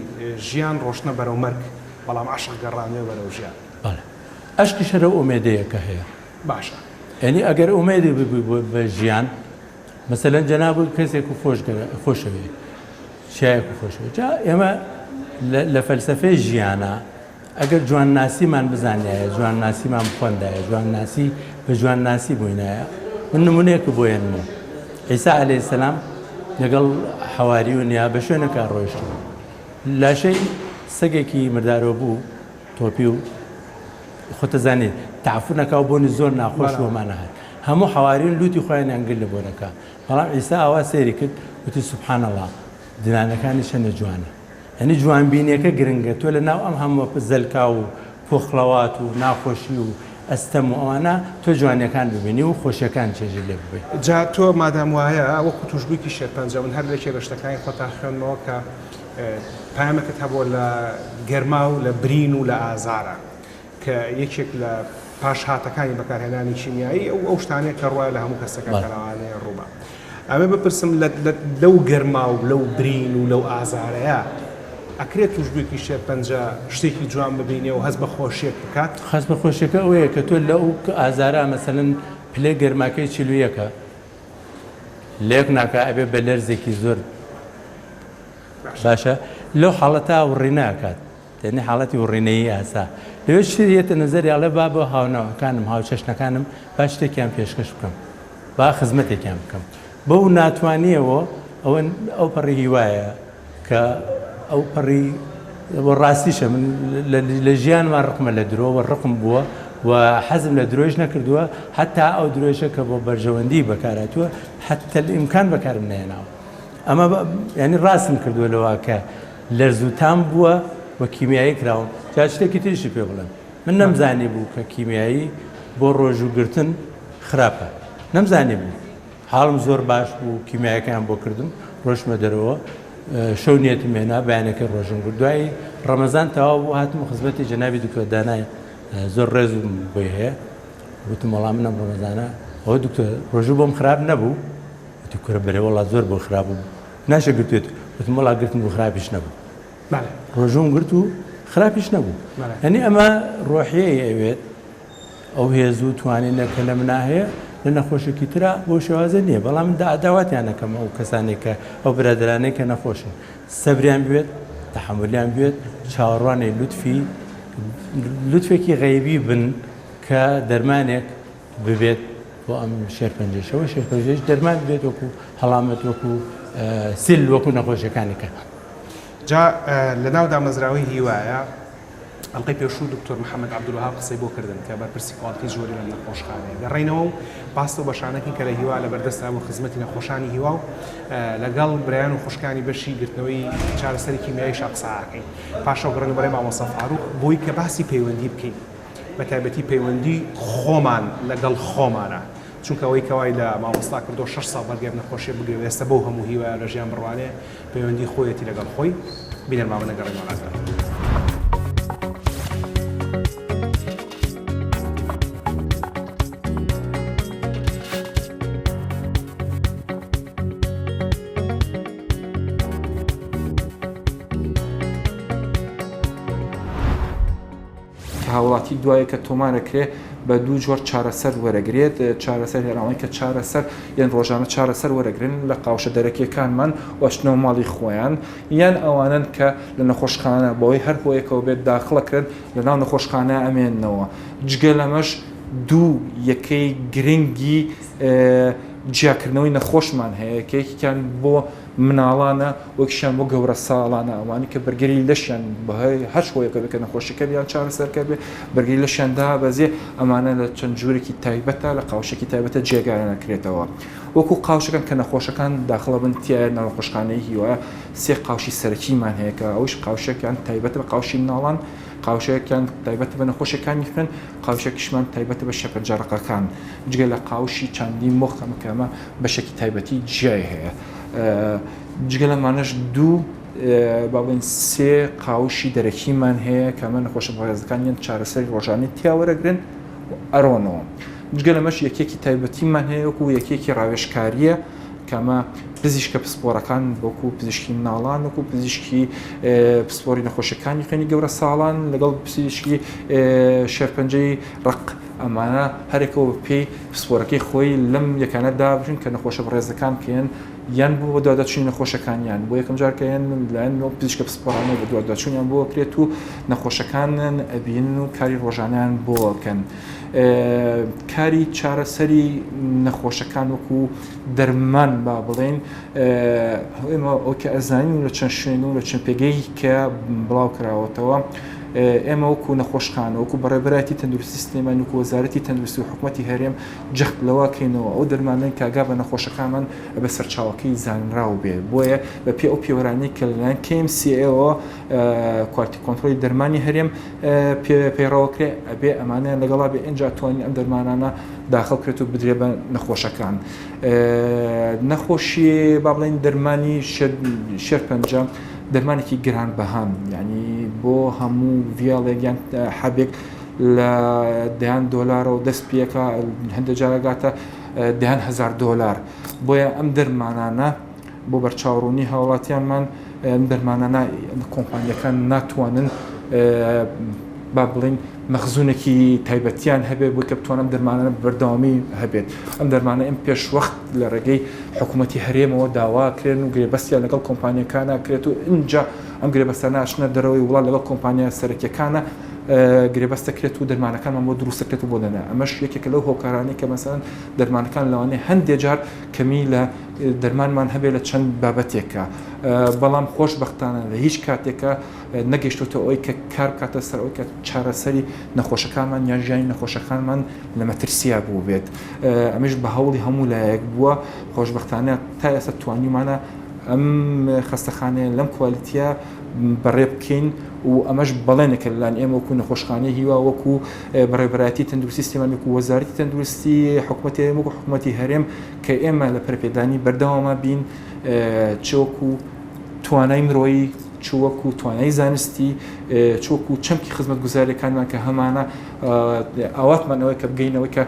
ژیان ڕۆشتنە بەرەو مەرگ، بەڵام عەشق گەڕانەوە بەرەو ژیان. بەڵێ. ئەشقیش هەر ئەو ئومێدەیە کە هەیە. باشە. یانی ئەگەر ئومێدی ببووی بە ژیان. مەسەلەن جەنابت کەسێک و خۆش خۆشەوێ چیایەک و خۆشەوێ جا ئێمە لە فەلسەفەی ژیانە ئەگەر جوانناسیمان بزانایە جوانناسیمان بخوێندایە جوانناسی بە جوانناسی بووینایە من نمونەیەک بۆ هێنمەوە عیسا عەلەیهی سەلام لەگەڵ حەواریونیا بە شوێنەکە ڕۆیشتن لاشەی سەگێکی مردارەوە بوو تۆپی و خۆتەزانی تەعفنەکە و بۆنی زۆر ناخۆش بۆمانە هات هەموو حەواریون لوتی خۆیانیان گرت لە بۆنەکە بەڵام عیسا ئاوا سەیری کرد وتی سبحان الله ددانەکانی چەندە جوانە یانی جوانبینیەکە گرنگە تۆ لە ناو ئەم هەمووە زەلکاو و پۆخڵەوات و ناخۆشی و ئەستەم و ئەوانە تۆ جوانیەکان ببینی و خۆشیەکان چێژی لێ ببەی. جا تۆ مادام وایە وەکو توشبوویکی شێرپەنجە من هەر لەکێ لە شتەکانی خۆتا خوێندمەوە کە پەیامەکت هەبووە لە گەرما و لە برین و لە ئازارە کە یەکێک لە پاشهاتەکانی بەکارهێنانی کیمیایی ئەو ئەو شتانەیە کە ڕوایە لە هەموو کەسەکە کە لەوانەیە ڕووبا. ئەمە بپرسم لەو گەرما و لەو برین و لەو ئازارەیە ئەکرێت توشبوویەکی شێرپەنجە شتێکی جوان ببینێ و هەست بە خۆشیەک بکات؟ هەست بە خۆشیەکە ئەوەیە کە تۆ لەو ئازارە مەسەلەن پلەی گەرماکەی 41ە لەیەک ناکا ئەبێ بە لەرزێکی زۆر باشە لەو حاڵەتە وڕی ناکات یانی حاڵەتی وڕینەیی ئاسا لەوێ شتێ یەتە نەزەری ئەڵێ با بۆ هاونەوعەکانم هاوچەشنەکانم با شتێکیان پێشکەش بکەم با خزمەتێکیان بکەم بەو ناتوانیەوە ئەوە ئەو پەڕی هیوایە کە ئەو پەڕی ڕاستیشە من لە ژیانما ڕقمە لە درۆ و ڕقم بووە و حەزم لە درۆیش نەکردووە حتا ئەو درۆیشە کە بۆ بەرژەوەندی بەکارهاتووە حتا الامکان بەکارم نەهێناوە ئەمە یعنی ڕاستم کردووە لەوە کە لەرزوتام بووە و کیمیایی کراوم جا شتێکی تریشی پێ بڵێم من نەمزانی بوو کە کیمیایی بۆ ڕۆژوو گرتن خراپە نەمزانی بوو حاڵم زۆر باش بوو کیمیایەکەیان بۆ کردم ڕۆشمە دەرەوە شەو نیەتم هێنا بەیانەکەی ڕۆژم گرت دوایی ڕەمەزان تەواو بوو هاتم خزمەتی جەنابی دکتۆر دانای زۆر ڕێزم بۆی هەیە وتم وەڵام من ئەم ڕەمەزانە ئەوە دکتۆر ڕۆژوو بۆم خراپ نەبوو وتی کورە بەرێ وەڵا زۆر بۆ خراپ بوو ناشە گرتوێت وتم وەڵا گرتم و خراپیش نەبوو ڕۆژووم گرت و خراپیش نەبوو یعنی ئەمە ڕۆحیەی ئەوێت ئەو هێز و توانینە کە لە منا هەیە لە نەخۆشێکی ترا بۆ شێوازە نییە بەڵام من داواتیان ئەکەم ئەو کەسانێک کە ئەو برادەرانەی کە نەخۆشن سەبریان بوێت تەحەمولیان بوێت چاوەڕوانی لوتفی لوتفێکی غەیبی بن کە دەرمانێک ببێت بۆ ئەم شێرپەنجەشەوە شێرپەنجەش دەرمان بێت وەکو هەڵامەت وەکو سل وەکو نەخۆشیەکانی کە. جا لەناو دامەزراوەی هیوایە ئەڵقەی پێشوو دکتۆر محەمەد عەبدولوەهاب قسەی بۆ کردن کە بەرپرسی کواڵیتی جۆری لەم نەخۆشخانەیە گەڕێینەوە و باس لەو بەشانەکەین کە لە هیوا لەبەردەستە بۆ خزمەتی نەخۆشانی هیوا و لەگەڵ برایان و خوشکانی بەشی گرتنەوەی چارەسەری کیمیاییشا قسە ئەکەین پاشەوە گەڕێینەوە بەلای مامۆستا فاروق بۆی کە باسی پەیوەندی بکەین بە تایبەتی پەیوەندی خۆمان لەگەڵ خۆمانە چونکە ئەوەی کەوای لە مامۆستا کردووە شەش ساڵ بەرگەی ئەم نەخۆشیە بگرێ و ئێستا بەو هەموو هیوایە لە ژیان بڕوانێ پەیوەندی خۆیەتی لەگەڵ خۆی بینەر مامە نەگەڕێنەوە لاتان. کە هاوڵاتی دوایە کە تۆمارەکرێ بە دوو جۆر چارەسەر وەرەگرێت چارەسەر هێراوەی کە چارەسەر یان ڕۆژانە چارەسەر وەرەگرن لە قاوشە دەرەکیەکانمان و ئەچنەوە ماڵی خۆیان یان ئەوانەن کە لە نەخۆشخانە بەوەی هەر هۆیەکەوە بێت داخڵەکرێن لە ناو نەخۆشخانە ئەمێننەوە جگە لەمەش دوو یەکەی گرنگی جیاکردنەوەی نەخۆشمان هەیە کە یەکێکیان بۆ مناڵانە وەکیشیان بۆ گەورە ساڵانە ئەوانەی کە بەرگری لەشیان بەهۆی هەر هۆیەکە بێت کە نەخۆشیەکە یان چارەسەرکە بێ بەرگری لەشیان دابەزێ ئەمانە لە چەند ژوورێکی تایبەتە لە قاوشێکی تایبەتە جێگایان نەکرێتەوە وەکو قاوشەکان کە نەخۆشەکان داخڵە بن تایە نەخۆشخانەی هیوایە سێ قاوشی سەرەکیمان هەیە کە ئەوش قاوشێکیان تایبەتە بە قاوشی مناڵان قاوشێکیان تایبەتە بە نەخۆشیەکانی خوێن قاوشێکیشمان تایبەتە بە شێرپەنجە ڕەقەکان جگە لە قاوشی چاندی مۆخ ئەمە کە ئەمە بەشێکی تایبەتی جیای هەیە جگە لەمانەش دوو با بڵێین سێ قاوشی دەرەکیمان هەیە کە ئەمە نەخۆشە بەڕێزەکان یان چارەسەری ڕۆژانەی تیا وەرەگرن و ئەرۆنەوە. جگە لەمەش یەکێکی تایبەتیمان هەیە وەکو یەکێکی ڕاوێژکارییە کە ئەمە پزیشکە پسپۆڕەکان وەکو پزیشکی مناڵان وەکو پزیشکی پسپۆری نەخۆشیەکانی خوێنی گەورە ساڵان لەگەڵ پزیشکی شێرپەنجەی ڕق. ئەمانە هەرێکەوە پێی پسپۆرەکەی خۆی لەم یەکانە دابژین کە نەخۆشە بەڕێزەکان کێن یان بۆ بەدواداچوونی نەخۆشەکانیان بۆ یەکەم جار کە یان لایەن ئەو پزیشکە پسپۆڕانەوە بەدواداچوونیان بۆ کرێت و نەخۆشەکانن ئەبینن و کاری ڕۆژانیان بۆ ئەکەن. کاری چارەسەری نەخۆشەکان وەکو دەرمان با بڵێین ئێمە ئەو کە ئەزانین و لە چەند شوێن و لە چەند پێگەی کە بڵاو کراوەتەوە ئێمە وەکو نەخۆشخانە وەکو بەڕێبەرایەتی تەندروستی سلێمانی وەکو وەزارەتی تەندروستی و حکومەتی هەرێم جەخت لەوە کەینەوە ئەو دەرمانەی کە ئەگا بە نەخۆشەکانمان ئەبێ سەرچاوەکەی زانراو بێ بۆیە بە پێ ئەو پێوەرانەی کە لەلایەن KMCA ەوە quality control ی دەرمانی هەرێم پەیڕەوەکرێ ئەبێ ئەمانەیان لەگەڵا بێ ئینجا توانین ئەم دەرمانانە داخڵ کرێت و بدرێ بە نەخۆشەکان. نەخۆشی با بڵێین دەرمانی شێرپەنجە دەرمانێکی گرانبەهان یعنی بۆ هەموو vial ێک یان حەبێک لە دەیان دۆلارەوە دەست پێکا هەندێک جارەگاتە دەیان هەزار دۆلار بۆیە ئەم دەرمانانە بۆ بەرچاوڕوونی هاوڵاتیانمان ئەم دەرمانانە کۆمپانیەکان ناتوانن با بڵین مەخزونێکی تایبەتیان هەبێت بۆ کە بتوانم دەرمانانە بەردەوامی هەبێت ئەم دەرمانە ئەم پێش وەخت لە ڕێگەی حکوومەتی هەرێمەوە داواکرێن و گرێبەستیان لەگەڵ کۆمپانیەکانە کرێت و ئینجا ئەم گرێبەستانە ئەچنە دەرەوەی وڵات لەگەڵ کۆمپانیا سەرەکیەکانە گرێبەستە کرێت و دەرمانەکانمان بۆ دروستەکرێت و بۆ دەنا ئەمەش یەکێکە لەو هۆکارانەی کە مەسەلەن دەرمانەکان لەوانەیە هەندێک جار کەمی لە دەرمانمان هەبێت لە چەند بابەتێکە بەڵام خۆشبەختانە لە هیچ کاتێکە نەگەیشتوتە ئەوەی کە کار بکاتە سەر ئەوەی کە چارەسەری نەخۆشەکانمان یان ژیانی نەخۆشەکانمان لە مەترسیا بوو بێت ئەمەش بە هەوڵی هەموو لایەک بووە خۆشبەختانە تا ئێستا توانیمانە ئەم خەستەخانەیە لەم quality ە بەڕێ بکەین و ئەمەش بەڵێنێکە لەلایەن ئێمە وەکو نەخۆشخانەی هیوا وەکو بەڕێوەبەرایەتی تەندروستی سلێمانی وەکو وەزارەتی تەندروستی حکومەتی هەرێم وەکو حکومەتی هەرێم کە ئێمە لە پەرەپێدانی بەردەوامە بین چ وەکو توانای مرۆیی چ وەکو توانای زانستی چ وەکو چەمکی خزمەتگوزاریەکانمان کە هەمانە ئاواتمان ئەوەیە کە بگەینەوەی کە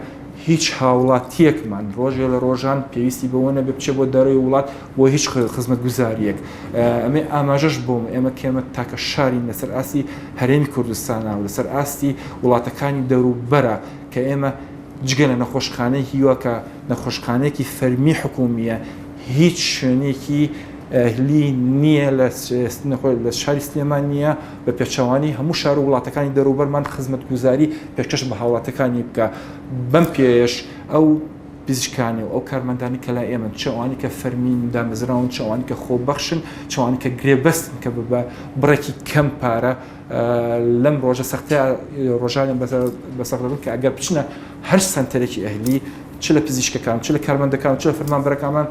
هیچ هاوڵاتیەکمان ڕۆژێ لە ڕۆژان پێویستی بەوە نەبێ بچێ بۆ دەرەوەی وڵات بۆ هیچ خزمەتگوزاریەک ئەمێ ئاماژەش بۆم ئێمە کێمە تاکە شارین لەسەر ئاستی هەرێمی کوردستانە و لەسەر ئاستی وڵاتەکانی دەوروبەرە کە ئێمە جگە لە نەخۆشخانەی هیوا کە نەخۆشخانەیەکی فەرمی حکومیە هیچ شوێنێکی ئەهلی نییە لە شاری سلێمانیە بە پێچەوانەی هەموو شار و وڵاتەکانی دەوروبەرمان خزمەتگوزاری پێشکەش بە هاوڵاتەکانی بکە بەم پێیەش ئەو پزیشکانی و ئەو کارمەندانی کە لای ئێمەن چ ئەوانی کە فەرمین دامەزراون چ ئەوانی کە خۆبەخشن چ ئەوانی کە گرێبەستن کە بە بڕێکی کەم پارە لەم ڕۆژە سەختە ڕۆژانیان بەسەر دەبن کە ئەگەر بچنە هەر سەنتەرێکی ئەهلی چ لە پزیشکەکان چ لە کارمەندەکان چ لە فەرمانبەرەکانمان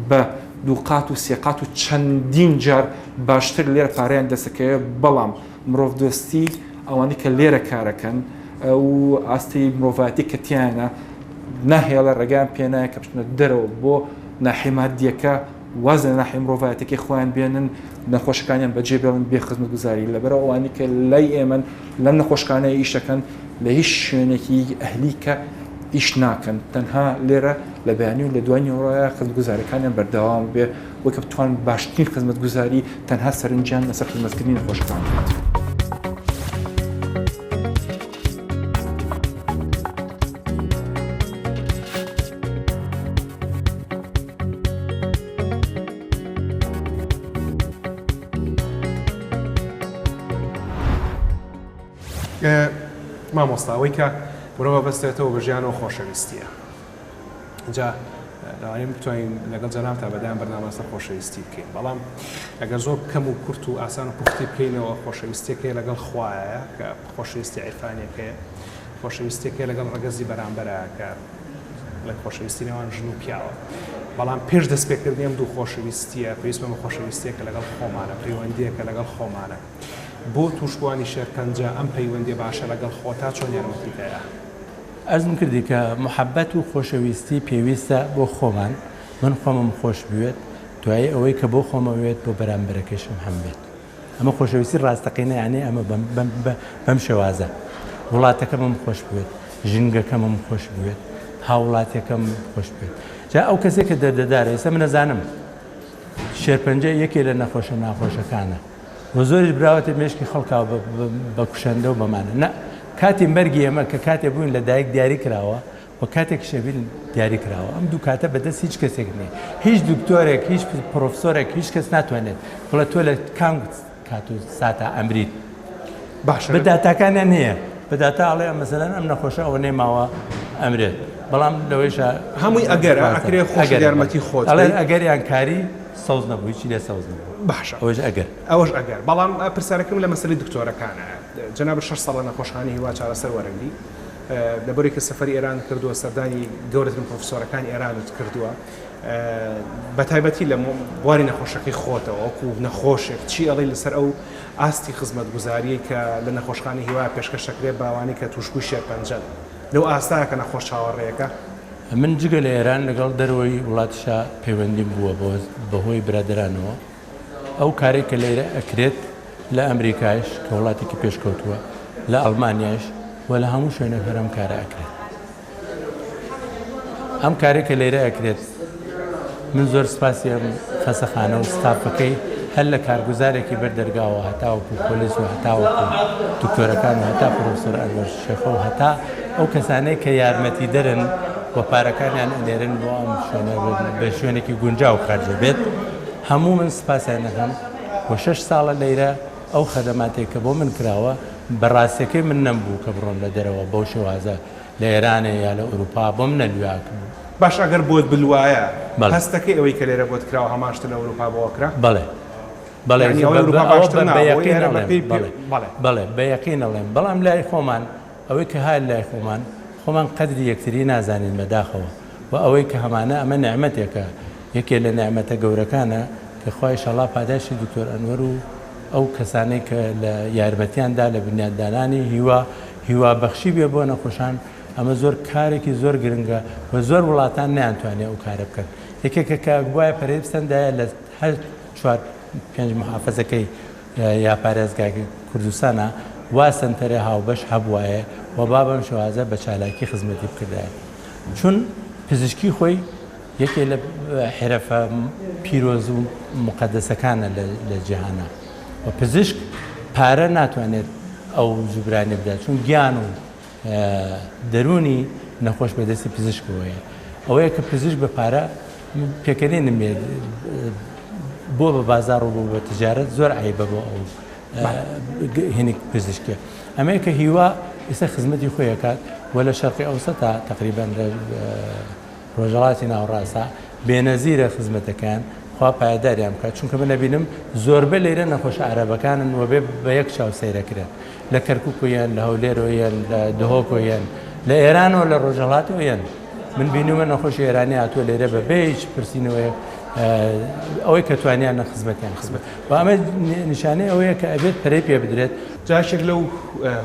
بە دووقات و سێقات و چەندین جار باشتر لێرە پارەیان دەستەکەوێت بەڵام مرۆڤدۆستی ئەوانەی کە لێرە کارەکەن و ئاستی مرۆڤایەتی کە تیانە ناهێڵە ڕێگەیان پێنایە کە بچنە دەرەوە بۆ ناحیە مادیەکە واز لە ناحیە مرۆڤایەتەکەی خۆیان بێنن نەخۆشەکانیان بەجێ بێڵن بێ خزمەتگوزاری لەبەرەوە ئەوانەی کە لای ئێمەن لەم نەخۆشخانەیە ئیشەکەن لە هیچ شوێنێکی ئەهلی کە ئیش ناکەن تەنها لێرە لە بەیانی و لە دوای نیوەڕۆیە خزمەتگوزاریەکانیان بەردەوام بێ بۆ کە بتوان باشترین خزمەتگوزاری تەنها سەرنجیان لەسەر خزمەتکردنی نەخۆشەکان بێت. مامۆستا ئەوەی کە مرۆڤ بەستێتەوە بە ژیانەوە خۆشەویستیە جا لەوانەیە بتوانین لەگەڵ جەنابتا بەدەیان بەرنامە لەسەر خۆشەویستی بکەین بەڵام ئەگەر زۆر کەم و کورت و ئاسان و پوختی بکەینەوە خۆشەویستیەکەی لەگەڵ خوایە کە خۆشەویستی عیرفانیەکەیە خۆشەویستیەکەی لەگەڵ ڕەگەزی بەرامبەرە کە بڵێن خۆشەویستی نێوان ژن و پیاوە بەڵام پێش دەستپێکردنی ئەم دوو خۆشەویستیە پێویستمە بە خۆشەویستیەکە لەگەڵ خۆمانە پەیوەندیەکە لەگەڵ خۆمانە بۆ تووشبووانی شێرپەنجە ئەم پەیوەندیە باشە لەگەڵ خۆتا چۆن یارمەتیت ئەیا؟ عەرزم کردی کە موحەبەت و خۆشەویستی پێویستە بۆ خۆمان، من خۆمم خۆش بوێت، دوایی ئەوەی کە بۆ خۆمەوێت بۆ بەرامبەرەکەیشم هەم بێت. ئەمە خۆشەویستی ڕاستەقینە یانی ئەمە بەم شێوازە. وڵاتەکەمم خۆش بوێت، ژینگەکەمم خۆش بوێت، هاووڵاتیەکەم خۆش بوێت. جا ئەو کەسێک کە دەردەدارە، ئێستا من ئەزانم شێرپەنجە یەکێ لە نەخۆشە ناخۆشەکانە. و زۆریش براوەتە مێشکی خەڵکا بە کوشەندە و بەمانە نا. کاتی مەرگی ئێمە کە کاتێ بووین لە دایک دیاری کراوە و کاتێک شەبین دیاری کراوە ئەم دوو کاتە بەدەست هیچ کەسێک نییە هیچ دکتۆرێک هیچ پرۆفسۆرێک هیچ کەس ناتوانێت بڵێ تۆ لە کام کات و ساتا ئەمریت باشە بە داتاکانیان هەیە بە داتا ئەڵێ مەسەلەن ئەم نەخۆشە ئەوەنەی ماوە ئەمرێت بەڵام لەوەیشا هەمووی ئەگەرە ئەکرێ خۆش یارمەتی خۆت ئەڵێن ئەگەریان کاری سەوز نەبوو هیچی لێ سەوز نەبوو باشە ئەوەش ئەگەر ئەوەش ئەگەر بەڵام پرسیارەکەم لە مەسەلەی دکتۆرەکانە جەنابت شەش ساڵە نەخۆشخانەی هیوا چارەسەر وەرەگری لەبەرەی کە سەفەری ئێرانت کردووە سەردانی گەورەترین پرۆفسۆرەکانی ئێرانت کردووە بە تایبەتی لە بواری نەخۆشەکەی خۆتەوە وەکو نەخۆشێک چی ئەڵێی لەسەر ئەو ئاستی خزمەتگوزاریەی کە لە نەخۆشخانەی هیوا پێشکەش دەکرێت بە ئەوانەی کە تووشبووی شێرپەنجەن لەو ئاستایە کە نەخۆش چاوەڕێیەکە؟ من جگە لە ئێران لەگەڵ دەرەوەی وڵاتیشا پەیوەندیم بووە بەهۆی برادەرانەوە ئەو کارەی کە لێرە ئەکرێت لە ئەمریکایش کە وڵاتێکی پێشکەوتووە لە ئەڵمانیایش و لە هەموو شوێنێک هەر ئەم کارە ئەکرێت. ئەم کارەی کە لێرە ئەکرێت من زۆر سپاسی ئەم خەسەخانە و ستافەکەی هەر لە کارگوزارێکی بەر دەرگاوە هەتاوەکو پۆلیس و هەتاوەکو دکتۆرەکان و هەتا پرۆفسۆر ئەنوەر شێخە و هەتا ئەو کەسانەی کە یارمەتیدەرن و پارەکانیان ئەنێرن بۆ ئەم شوێنە بە شوێنێکی گونجاو خەرجە بێت هەموو من سپاسیان دەکەم و شەش ساڵە لەیرە ئەو خەدەماتێک کە بۆ من کراوە بە ڕاستیەکەی من نەمبوو کە بڕۆم لە دەرەوە بەو شێوازە لە ئێرانێ یا لە ئوروپا بۆم نەلویا. باشە ئەگەر بۆت بلوایە بەڵێ. هەستەکەی ئەوەی کە لێرە بۆت کراوە هەمان شتە لە ئوروپا بۆ ئەکرا؟ بەڵێ بەڵێ یانی ئەوەی بە ئوروپا ئەوە باشتر بە نا بە ئەوەی یەقین ئێرە بە ئەڵێم پێی پێ بەڵێ بەڵێ. بەڵێ بە یەقین ئەڵێم بەڵام لای خۆمان ئەوەی کە ها لای خۆمان خۆمان قەدری یەکتری نازانین بەداخەوە و ئەوەی کە هەمانە ئەمە نیعمەتێکە یەکێ لە نیعمەتە گەورەکانە کە خوا ئیشەڵا پاداشتی دکتۆر ئەنوەر و ئەو کەسانەی کە لە یارمەتیان دا لە بنیاتدانانی هیوا هیوا بەخشی بێ بۆ نەخۆشان ئەمە زۆر کارێکی زۆر گرنگە و زۆر وڵاتان نەیانتوانێ ئەو کارە بکەن یەکێکە کە گوایە پەرەی بسەندایە لە هەر چوار پێنج محافەزەکەی یا پارێزگاکەی کوردستانا وا سەنتەرێ هاوبەش هەبوایە و با بەم شێوازە بە چالاکی خزمەتی بکردایە چون پزیشکی خۆی یەکێ لە حرەفە پیرۆز و موقەدەسەکانە لە جیهانا و پزیشک پارە ناتوانێت ئەو جوبرانە بدات چون گیان و دەروونی نەخۆش بەدەستی پزیشکەوەیە ئەوەیە کە پزیشک بە پارە پێکەنینم بێت بۆ بە بازاڕ و بۆ بە تجارەت زۆر عیبە بۆ ئەو هینێک پزیشکە ئەمەیە کە هیوا ئێستا خزمەتی خۆی ئەکات و لە شەرقی ئەوسەتا تقریبا لە ڕۆژهەڵاتی ناوەڕاستە بێنەزیرە خزمەتەکەیان خوا پایەداریان بکات چونکە من ئەبینم زۆربە لێرە نەخۆشە عەرەبەکانن و بێ بە یەک چاو سەیرەکرێن لە کەرکوک و یەن لە هەولێر و یەن لە دهۆک و یەن لە ئێران و لە ڕۆژهەڵات و یەن من بینیومە نەخۆشی ئێرانی هاتووە لێرە بە بێ هیچ پرسینەوەیەک ئەوەی کە توانیان خزمەتیان خزمەت و ئەمە نیشانەی ئەوەیە کە ئەبێت پەرەی پێ بدرێت. جا یەکێک لەو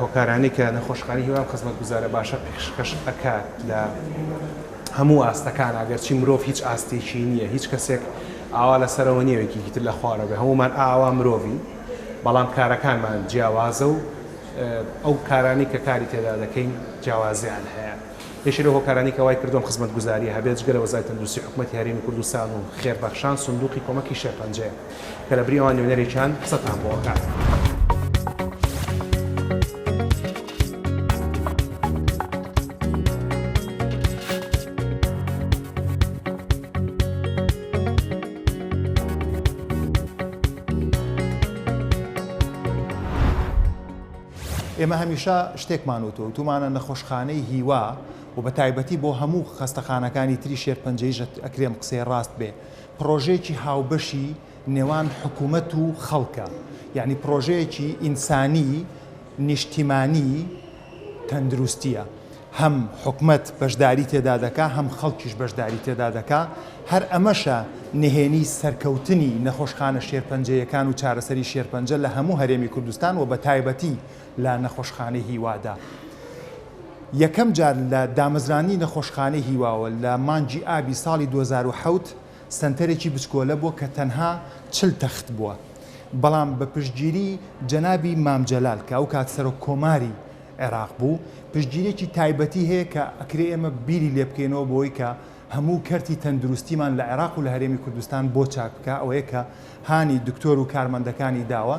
هۆکارانەی کە نەخۆشخانەی هیوا ئەم خزمەتگوزارە باشە پێشکەش ئەکات لە هەموو ئاستەکان ئەگەرچی مرۆڤ هیچ ئاستێکی نییە هیچ کەسێک ئاوا لەسەرەوە نییە یەکێکی تر لە خوارەوە بێ هەموومان ئاوا مرۆڤین بەڵام کارەکانمان جیاوازە و ئەو کارانەی کە کاری تێدا دەکەین جیاوازیان هەیە. یەکێ لەو هۆکارانەی کە وای کردووە ئەم خزمەتگوزارییە هەبێت جگە لە وەزارەتی تەندروستی حکومەتی هەرێمی کوردستان و خێربەخشان سندوقی کۆمەکی شێرپەنجەیە کە لەبری ئەوان نوێنەرێکیان قسەتان بۆ ئەکات. ئێمە هەمیشە شتێکمان وتووە، وتوومانە نەخۆشخانەی هیوا و بە تایبەتی بۆ هەموو خەستەخانەکانی تری شێرپەنجەییش ئەکرێ ئەم قسەیە ڕاست بێ، پڕۆژەیەکی هاوبەشی نێوان حکوومەت و خەڵکە، یانی پڕۆژەیەکی ئینسانی، نیشتیمانی تەندروستییە. هەم حکومەت بەشداری تێدا دەکا، هەم خەڵکیش بەشداری تێدا دەکا. هەر ئەمەشە نهێنی سەرکەوتنی نەخۆشخانە شێرپەنجەیەکان و چارەسەری شێرپەنجە لە هەموو هەرێمی کوردستان و بەتایبەتی لە نەخۆشخانەی هیوادا. یەکەم جار لە دامەزراندنی نەخۆشخانەی هیواوە لە مانگی ئابی ساڵی 2007 سەنتەرێکی بچکۆلە بووە کە تەنها 40 تەخت بووە، بەڵام بە پشتگیری جەنابی مام جەلال کە ئەوکات سەرۆک کۆماری عێراق بوو، پشتگیریەکی تایبەتی هەیە کە ئەکرێ ئێمە بیری لێ بکەینەوە بۆی کە هەموو کەرتی تەندروستیمان لە عێراق و لە هەرێمی کوردستان بۆ چاک بکا ئەوەیە کە هانی دکتۆر و کارمەندەکانی داوە.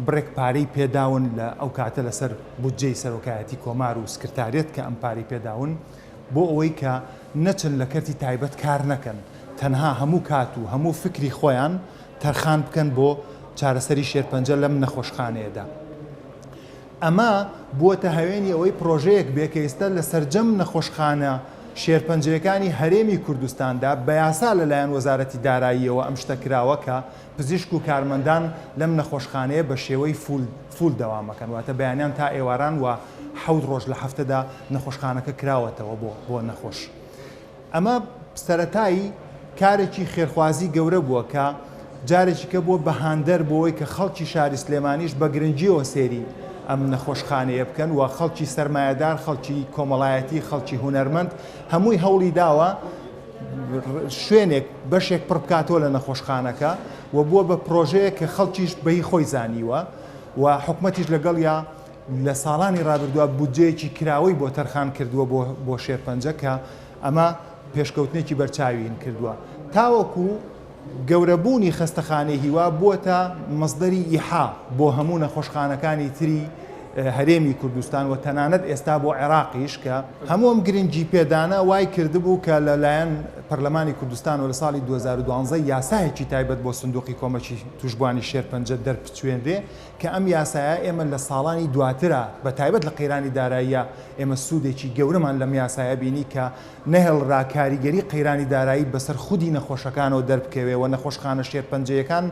بڕێک پارەی پێداون لە ئەو کاتە لەسەر بودجەی سەرۆکایەتی کۆمار و سکرتاریەت کە ئەم پارەی پێداون بۆ ئەوەی کە نەچن لە کەرتی تایبەت کار نەکەن تەنها هەموو کات و هەموو فکری خۆیان تەرخان بکەن بۆ چارەسەری شێرپەنجە لەم نەخۆشخانەیەدا. ئەمە بووەتە هەوێنی ئەوەی پرۆژەیەک بێ کە ئێستا لە سەرجەم نەخۆشخانە شێرپەنجەیەکانی هەرێمی کوردستاندا بە یاسا لەلایەن وەزارەتی داراییەوە ئەم شتە کراوە کە پزیشک و کارمەندان لەم نەخۆشخانەیە بە شێوەی full full دەوام ئەکەن واتە بەیانیان تا ئێواران و حەوت ڕۆژ لە هەفتەدا نەخۆشخانەکە کراوەتەوە بۆ بۆ نەخۆش. ئەمە سەرەتای کارێکی خێرخوازی گەورە بووە کە جارێکی کە بووە بە هاندەر بۆ ئەوەی کە خەڵکی شاری سلێمانیش بە گرنگیەوە سەیری ئەم نەخۆشخانەیە بکەن و خەڵکی سەرمایەدار، خەڵکی کۆمەڵایەتی، خەڵکی هونەرمەند هەمووی هەوڵی داوە شوێنێک بەشێک پڕ بکاتەوە لە نەخۆشخانەکە و بووە بە پرۆژەیەک کە خەڵکیش بەهی خۆی زانیوە و حکومەتیش لەگەڵیا لە ساڵانی ڕابردووە بودجەیەکی کراوەی بۆ تەرخان کردووە بۆ بۆ شێرپەنجە کە ئەمە پێشکەوتنێکی بەرچاویین کردووە تاوەکو گەورەبوونی خەستەخانەی هیوا بووەتە مەسدەری ئیحا بۆ هەموو نەخۆشخانەکانی تری هەرێمی کوردستان و تەنانەت ئێستا بۆ عێراقیش کە هەموو ئەم گرنگی پێدانە وای کردبوو کە لە لایەن پەرلەمانی کوردستان و لە ساڵی 2012 یاسایەکی تایبەت بۆ سندوقی کۆمەکی تووشبووانی شێرپەنجە دەربچوێنرێ کە ئەم یاسایە ئێمە لە ساڵانی دواترا بە تایبەت لە قەیرانی داراییە ئێمە سوودێکی گەورەمان لەم یاسایە بینی کە نەهێڵرا کاریگەری قەیرانی دارایی بەسەر خودی نەخۆشەکانەوە دەربکەوێ و نەخۆشخانە شێرپەنجەیەکان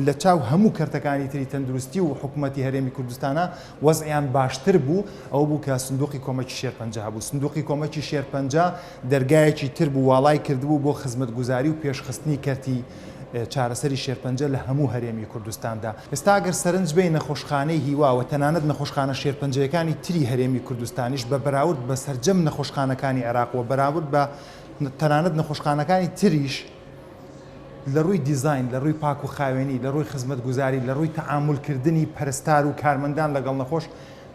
لە چاو هەموو کەرتەکانی تری تەندروستی و حکومەتی هەرێمی کوردستانا وەزعیان باشتر بوو، ئەوە بوو کە سندوقی کۆمەکی شێرپەنجە هەبوو. سندوقی کۆمەکی شێرپەنجە دەرگایەکی تر بوو واڵای کردبوو بۆ خزمەتگوزاری و پێشخستنی کەرتی چارەسەری شێرپەنجە لە هەموو هەرێمی کوردستاندا. ئێستا گەر سەرنج بەین نەخۆشخانەی هیوا و تەنانەت نەخۆشخانە شێرپەنجەیەکانی تری هەرێمی کوردستانیش بە بەراورد بە سەرجەم نەخۆشخانەکانی عێراق و بەراورد بە تەنانەت نەخۆشخانەکانی تریش لە ڕووی دیزاین، لە ڕووی پاک و خاوێنی، لە ڕووی خزمەتگوزاری، لە ڕووی تەعامول کردنی پەرستار و کارمەندان لەگەڵ نەخۆش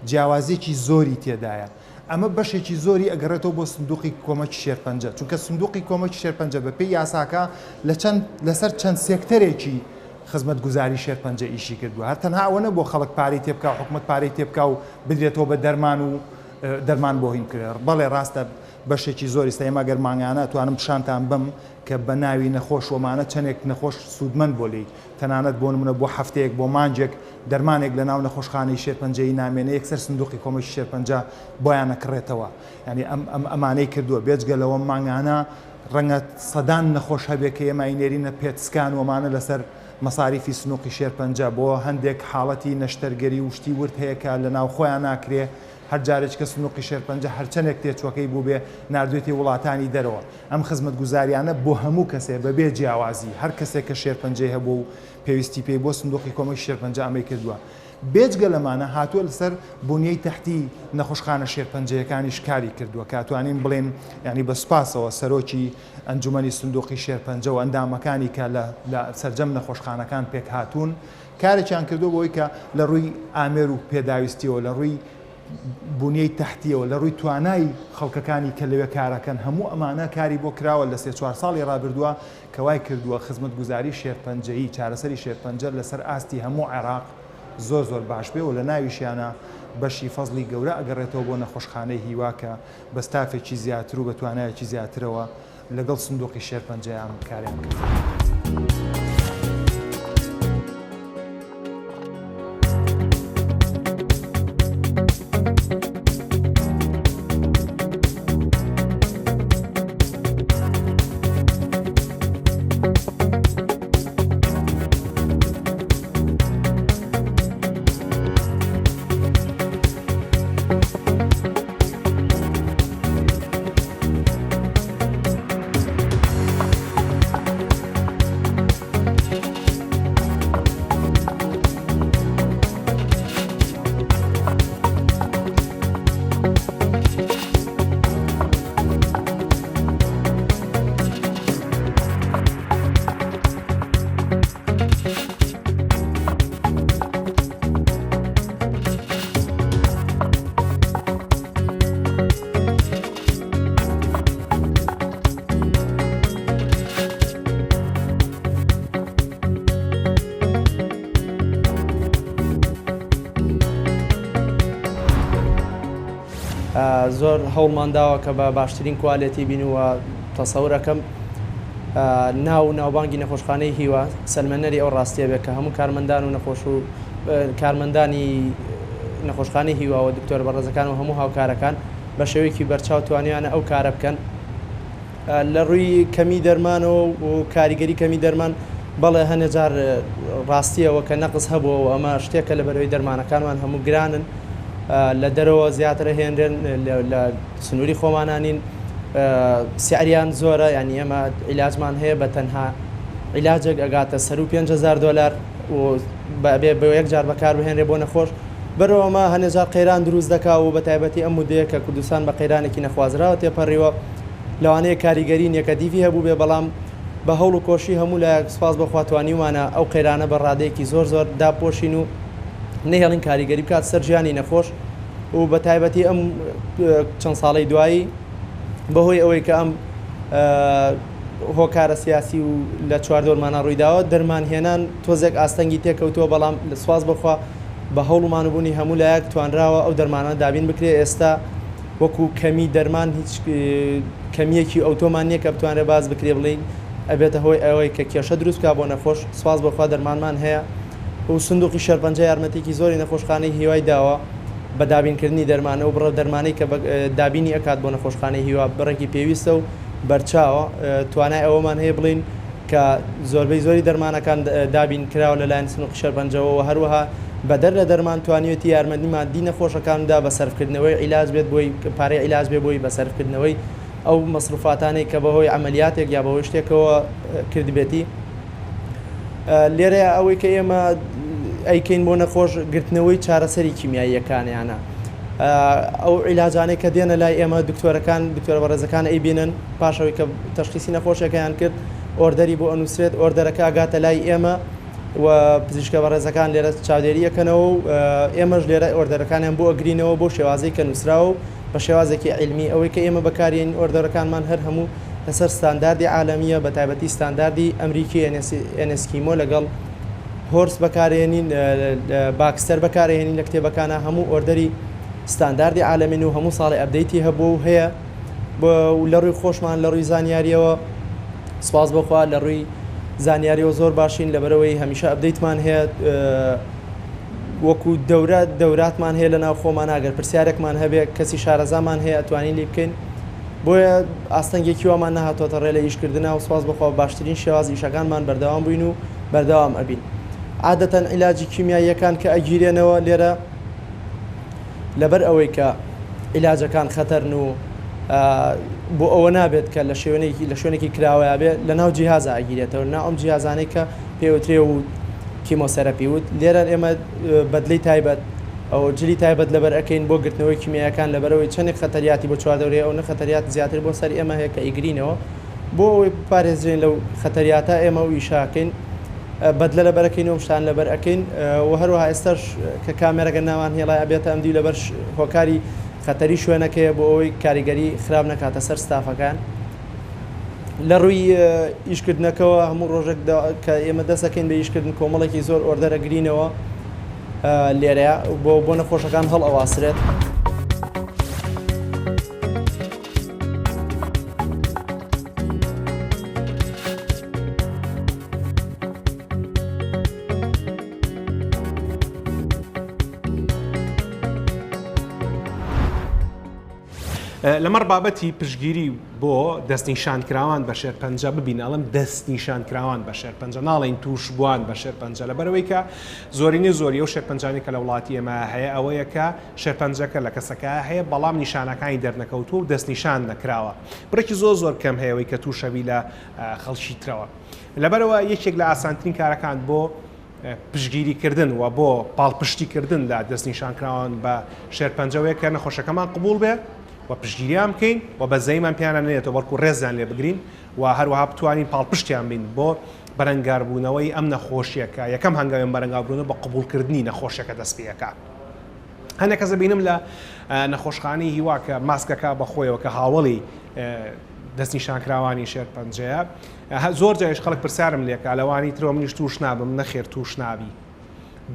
جیاوازییەکی زۆری تێدایە. ئەمە بەشێکی زۆری ئەگەڕێتەوە بۆ سندوقی کۆمەکی شێرپەنجە، چونکە سندوقی کۆمەکی شێرپەنجە بە پێی یاساکە لە چەند لەسەر چەند سێکتەرێکی خزمەتگوزاری شێرپەنجە ئیشی کردووە. هەر تەنها ئەوە نەبووە خەڵک پارەی تێبکا و حکومەت پارەی تێبکا و بدرێتەوە بە دەرمان و دەرمان بۆ هین بکرێ. بەڵێ ڕاستە بەشێکی زۆری ئێستا ئێمە گەر مانگانە ئەتوانم پیشانتان بەم کە بە ناوی نەخۆش وەمانە چەنێک نەخۆش سوودمەند بۆ لێی تەنانەت بۆ نمونە بۆ هەفتەیەک بۆ مانگێک دەرمانێک لە ناو نەخۆشخانەی شێرپەنجەیی نامێنێ یەکسەر سندوقی کۆمەکی شێرپەنجە بۆیان ئەکڕێتەوە یانی ئەم ئەم ئەمانەی کردووە بێجگە لەوە مانگانە ڕەنگە سەدان نەخۆش هەبێ کە ئێمە ئەینێرینە PET scan وەمانە لەسەر مەساریفی سنوقی شێرپەنجە بۆ هەندێک حاڵەتی نەشتەرگەری و شتی ورد هەیە کە لە ناوخۆیان ناکرێ هەر جارێکە سنوقی شێرپەنجە هەرچەنێک تێچوەکەی بووبێ ناردوێتی وڵاتانی دەرەوە ئەم خزمەتگوزاریانە بۆ هەموو کەسێ بەبێ جیاوازی هەر کەسێک کە شێرپەنجەی هەبووە و پێویستی پێی بووە سندوقی کۆمەکی شێرپەنجە ئەمەی کردووە. بێجگە لەمانە هاتووە لەسەر بونیەی تەحتی نەخۆشخانە شێرپەنجەیەکانیش کاری کردووە کە ئەتوانین بڵێین یانی بە سوپاسەوە سەرۆکی ئەنجومەنی سندوقی شێرپەنجە و ئەندامەکانی کە لە لە سەرجەم نەخۆشخانەکان پێکهاتوون کارێکیان کردووە بۆی کە لە ڕووی ئامێر و پێداویستیەوە لە ڕووی بونیەی تەحتیەوە، لە ڕووی توانای خەڵکەکانی کە لەوێ کارەکەن، هەموو ئەمانە کاری بۆ کراوە لە سێ چوار ساڵی ڕابردووە کە وای کردووە خزمەتگوزاری شێرپەنجەیی، چارەسەری شێرپەنجە لەسەر ئاستی هەموو عێراق زۆر زۆر باش بێ و لە ناویشیانا بەشی فەزڵی گەورە ئەگەڕێتەوە بۆ نەخۆشخانەی هیوا کە بە ستافێکی زیاتر و بە توانایەکی زیاترەوە لەگەڵ سندوقی شێرپەنجەیا ئەم کارەیان کرد. زۆر هەوڵمان داوە کە بە باشترین کوالێتی بین و تەسەور ئەکەم ناو و ناوبانگی نەخۆشخانەی هیوا سەلمێنەری ئەو ڕاستیە بێت کە هەموو کارمەندان و نەخۆش و کارمەندانی نەخۆشخانەی هیوا و دکتۆر بەڕێزەکان و هەموو هاوکارەکان بە شێوەیەکی بەرچاو توانیویانە ئەو کارە بکەن. لە ڕووی کەمی دەرمانەوە و کاریگەری کەمی دەرمان، بەڵێ هەنێ جار ڕاستییەوە کە نەقس هەبووە و ئەمە شتێکە لەبەرئەوەی دەرمانەکانمان هەموو گرانن لە دەرەوە زیاتر ئەهێنرێن لە سنووری خۆمانا نین سعریان زۆرە یانی ئێمە عیلاجمان هەیە بە تەنها عیلاجێک ئەگاتە سەروو 5000 دۆلار و بەبێ بە یەک جار بەکار بهێنرێ بۆ نەخۆش بەرەو ئەمە هەنێ جار قەیران دروست دەکا و بە تایبەتی ئەم مودەیە کە کوردستان بە قەیرانێکی نەخوازراوە تێپەڕیوە لەوانەیە کاریگەری نێگەتیڤی هەبووبێ بەڵام بە هەوڵ و کۆشی هەموو لایەک سوپاس بۆ خوا توانیومانە ئەو قەیرانە بە ڕادەیەکی زۆر زۆر دابپۆشین و نەهێڵین کاریگەری بکات سەر ژیانی نەخۆش و بە تایبەتی ئەم چەند ساڵەی دوایی بەهۆی ئەوەی کە ئەم هۆکارە سیاسی و لە چواردەورمانە ڕوویداوە دەرمان هێنان تۆزێک ئاستەنگی تێکەوتووە بەڵام سوپاس بۆ خوا بە هەوڵ و مانوبوونی هەموو لایەک توانراوە ئەو دەرمانە دابین بکرێ ئێستا وەکو کەمی دەرمان هیچ کەمییەکی ئەوتۆمان نییە کە بتوانرێت باس بکرێ بڵێین ئەبێتە هۆی ئەوەی کە کێشە دروست بکات بۆ نەخۆش، سوپاس بۆ خوا دەرمانمان هەیە و سندوقی شێرپەنجە یارمەتیەکی زۆری نەخۆشخانەی هیوای داوە بە دابینکردنی دەرمان، ئەو بڕە دەرمانەی کە دابینی ئەکات بۆ نەخۆشخانەی هیوا بڕێکی پێویستە و بەرچاوە، توانای ئەوەمان هەیە بڵێین کە زۆربەی زۆری دەرمانەکان دابین کراوە لەلایەن سنوقی شێرپەنجەوە و هەروەها بەدەر لە دەرمان توانیوێتی یارمەتی مادی نەخۆشەکان بدا بە سەرفکردنەوەی عیلاج بێت بۆی پارەی عیلاج بێ بۆی بە سەرفکردنەوەی ئەو مەسروفاتانەی کە بەهۆی عەمەلیاتێک یا بەهۆی شتێکەوە کردبێتی لێرەیە ئەوەی کە ئێمە ئەیکەین بۆ نەخۆش گرتنەوەی چارەسەری کیمیاییەکانیانە ئەو عیلاجانەی کە دێنە لای ئێمە دکتۆرەکان دکتۆرە بەڕێزەکان ئەیبینن پاشەوەی کە تەشخیسی نەخۆشەکەیان کرد order ی بۆ ئەنووسرێت order ەکە ئەگاتە لای ئێمە و پزیشکە بەڕێزەکان لێرە چاودێری ئەکەنەوە و ئێمەش لێرە order ەکانیان بۆ ئەگرینەوە بۆ شێوازەی کە نووسراوە و بە شێوازێکی عیلمی ئەوەی کە ئێمە بەکارێنین order ەکانمان هەر هەموو لەسەر ستانداردی عالەمیە بە تایبەتی ستانداردی ئەمریکی NSCHEMO لەگەڵ HORSE بەکارێنین Baxter بەکارێنین لە کتێبەکانە هەموو order ی ستانداردی عالەمین و هەموو ساڵی update ی هەبوو و هەیە لە ڕووی خۆشمان لە ڕووی زانیاریەوە سپاس بۆخوا لە ڕووی زانیاریەوە زۆر باشین لەبەرەوەی هەمیشە update مان هەیە وەکو دەورە دەوراتمان هەیە لە ناو خۆمان ئەگەر پرسیارێکمان هەبێ کەسی شارەزامان هەیە ئەتوانین لی بکەین بۆیە ئاستەنگێکی وامان نەهاتۆتە ڕێ لە ئیشکردنا و سپاس بەخوا باشترین شێواز ئیشەکانمان بەردەوام بووین و بەردەوام ئەبین عادەتەن عیلاجی کیمیاییەکان کە ئەگیرێنەوە لێرە لەبەر ئەوەی کە عیلاجەکان خەتەرن و بۆ ئەوە نابێت کە لە شوێنێکی لە شوێنێکی کراوەیا بێ لە ناو جیهازا ئەگیرێتەوە ناو ئەم جیهازانەی کە پێوترێ و chemotherapy وت لێرە ئێمە بەدلەی تایبەت ئەو جلی تایبەت لەبەر ئەکەین بۆ گرتنەوەی کیمیایەکان لەبەرەوەی چەندێک خەتەریاتی بۆ چواردەورەیە ئەو نە خەتەریات زیاتر بۆ سەر ئێمە هەیە کە ئیگرینەوە بۆ ئەوەی بپارێزرێن لەو خەتەریاتە ئێمە و ئیشاکەین بەدلە لەبەر ئەکەین و ئەم شتانە لەبەر ئەکەین و هەروەها ئێستاش کە کامێرەکە ناوان هێڵای ئەبێتە ئەم دیو لەبەر هۆکاری خەتەری شوێنەکەیە بۆ ئەوەی کاریگەری خراپ نەکاتە سەر ستافەکان لە ڕووی ئیشکردنەکەوە هەموو ڕۆژێک کە ئێمە دەسەکەین بە ئیشکردن کۆمەڵێکی زۆر order ئەگرینەوە لێرە بۆ بۆ نەخۆشەکان هەڵ ئەواسرێت. لەمەڕ بابەتی پشتگیری بۆ دەستنیشانکراوان بە شێرپەنجە ببین ئەڵم دەستنیشانکراوان بە شێرپەنجە ناڵێین تووشبووان بە شێرپەنجە لەبەرەوەی کە زۆرینەی زۆری ئەو شێرپەنجانەی کە لە وڵاتی ئێمە هەیە ئەوەیە کە شێرپەنجەکە لە کەسەکە هەیە بەڵام نیشانەکانی دەرنەکەوتووە و دەستنیشان نەکراوە بڕێکی زۆر زۆر کەم هەیە ئەوەی کە تووشەبی لە خەڵکی ترەوە لەبەرەوە یەکێک لە ئاسانترین کارەکان بۆ پشتگیریکردن و بۆ پاڵپشتیکردن لە دەستنیشانکراوان بە شێرپەنجەوەیە کە نەخۆشەکەمان قبوڵ بێ و پشتگیریان بکەین و بەزەیمان پێیانە نەیەتەوە بەڵکو ڕێزیان لێ بگرین و هەروەها بتوانین پاڵپشتیان بین بۆ بەرەنگاربوونەوەی ئەم نەخۆشیە کە یەکەم هەنگاوی ئەم بەرەنگاربوونەوە بە قبوڵکردنی نەخۆشیەکە دەست پێ ئەکا. هەندێک کەس دەبینم لە نەخۆشخانەی هیوا کە ماسکەکە بەخۆیەوە کە هاوەڵی دەستنیشانکراوانی شێرپەنجەیە زۆر جاریش خەڵک پرسیارم لێکا لەوانی ترەوە منیش توش نابم نەخێر توش نابی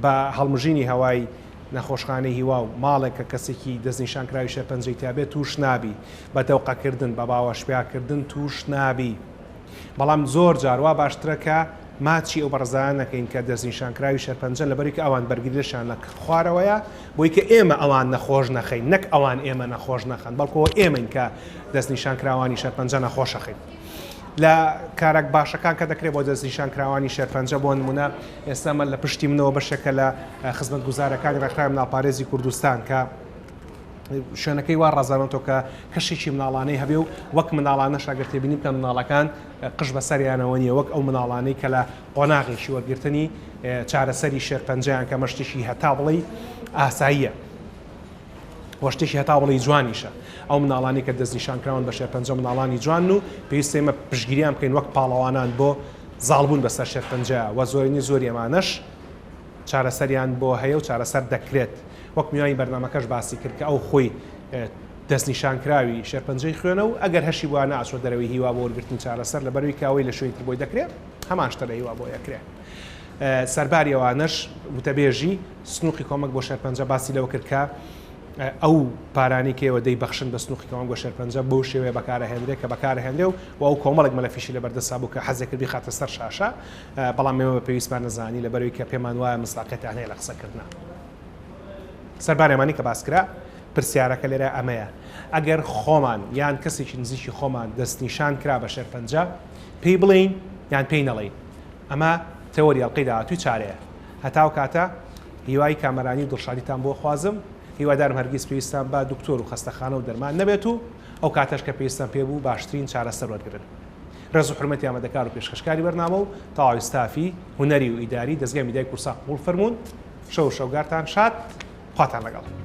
بە هەڵمژینی هەوای. نەخۆشخانەی هیوا و ماڵێک کە کەسێکی دەستنیشانکراوی شێرپەنجەی تیا بێت تووش نابی، بە تەوقەکردن، بە باوەشپیاکردن تووش نابی. بەڵام زۆر جار وا باشترە کە ماچی ئەو بەڕێزانە نەکەین کە دەستنیشانکراوی شێرپەنجەن لەبەرئەوەی کە ئەوان بەرگری لەشیان لە خوارەوەیە بۆی کە ئێمە ئەوان نەخۆش نەخەین نەک ئەوان ئێمە نەخۆش نەخەن بەڵکو ئێمەین کە دەستنیشانکراوانی شێرپەنجە نەخۆشەخەین. لە کارە باشەکان کە دەکرێت بۆ دەستنیشانکراوانی شێرپەنجە بۆ نمونە ئێستا ئەمە لە پشتی منەوە بەشێکە لە خزمەتگوزارەکانی ڕێکخراوی مناڵپارێزی کوردستان کە شوێنەکەی وا ڕازانەوە کە کەشێکی مناڵانەی هەبێ و وەک مناڵانەش ئەگەر تێبینی بکەن مناڵەکان قژ بەسەریانەوە نییە وەک ئەو مناڵانەی کە لە قۆناغێکی وەرگرتنی چارەسەری شێرپەنجەیان کە مەشتێکی هەتا بڵێی ئاساییە. وە شتێکی هەتا بڵێی جوانیشە. ئەو مناڵانەی کە دەستنیشانکراون بە شێرپەنجە مناڵانی جوانن و پێویستە ئێمە پشتگیریان بکەین وەک پاڵەوانان بۆ زاڵبوون بەسەر شێرپەنجەیا وە زۆرینەی زۆری ئەمانەش چارەسەریان بۆ هەیە و چارەسەر دەکرێت وەک میوانی بەرنامەکەش باسی کرد کە ئەو خۆی دەستنیشانکراوی شێرپەنجەی خوێنە و ئەگەر هەشی بووە ناچوە دەرەوەی هیوا بۆ وەرگرتنی چارەسەر لەبەروی کە ئەوەی لە شوێنی تر بۆی دەکرێت هەمان شتە لە هیوا بۆی ئەکرێت. سەرباری ئەوانەش وتەبێژی سنوقی کۆمەک بۆ شێرپەنجە باسی لەوە کرد کە ئەو پارانەی کە ئێوە دەیبەخشن بە سنوقی کۆمەک بۆ شێرپەنجە بەو شێوەیە بەکارەهێنرێ کە بەکارەهێنرێ و و ئەو کۆمەڵێک مەلەفیشی لەبەردەستا بوو کە حەزێ کرد بیخاتە سەر شاشە بەڵام ئێمە بە پێویستمان نەزانی لەبەرەوەی کە پێمان وایە مصداقیەتیان هەیە لە قسەکردنا. سەرباری ئەمانەی کە باس کرا پرسیارەکە لێرە ئەمەیە ئەگەر خۆمان یان کەسێکی نزیکی خۆمان دەستنیشان کرا بە شێرپەنجە پێی بڵێین یان پێی نەڵێین؟ ئەمە تەوەری ئەڵقەی داهاتووی چارەیە. هەتا ئەو کاتە هیوای کامەرانی و دڵشادیتان بۆ خوازم. هیوادارم هەرگیز پێویستتان بە دکتۆر و خەستەخانە و دەرمان نەبێت و ئەو کاتەش کە پێویستتان پێ بوو باشترین چارەسەر وەرگرن. ڕێز و حورمەتی ئامادەکار و پێشکەشکاری بەرنامە و تەواوی ستافی هونەری و ئیداری دەزگای میدیای کوردسات قبوڵ فەرموون. شەو و شەوگارتان شاد. خواتان لەگەڵ.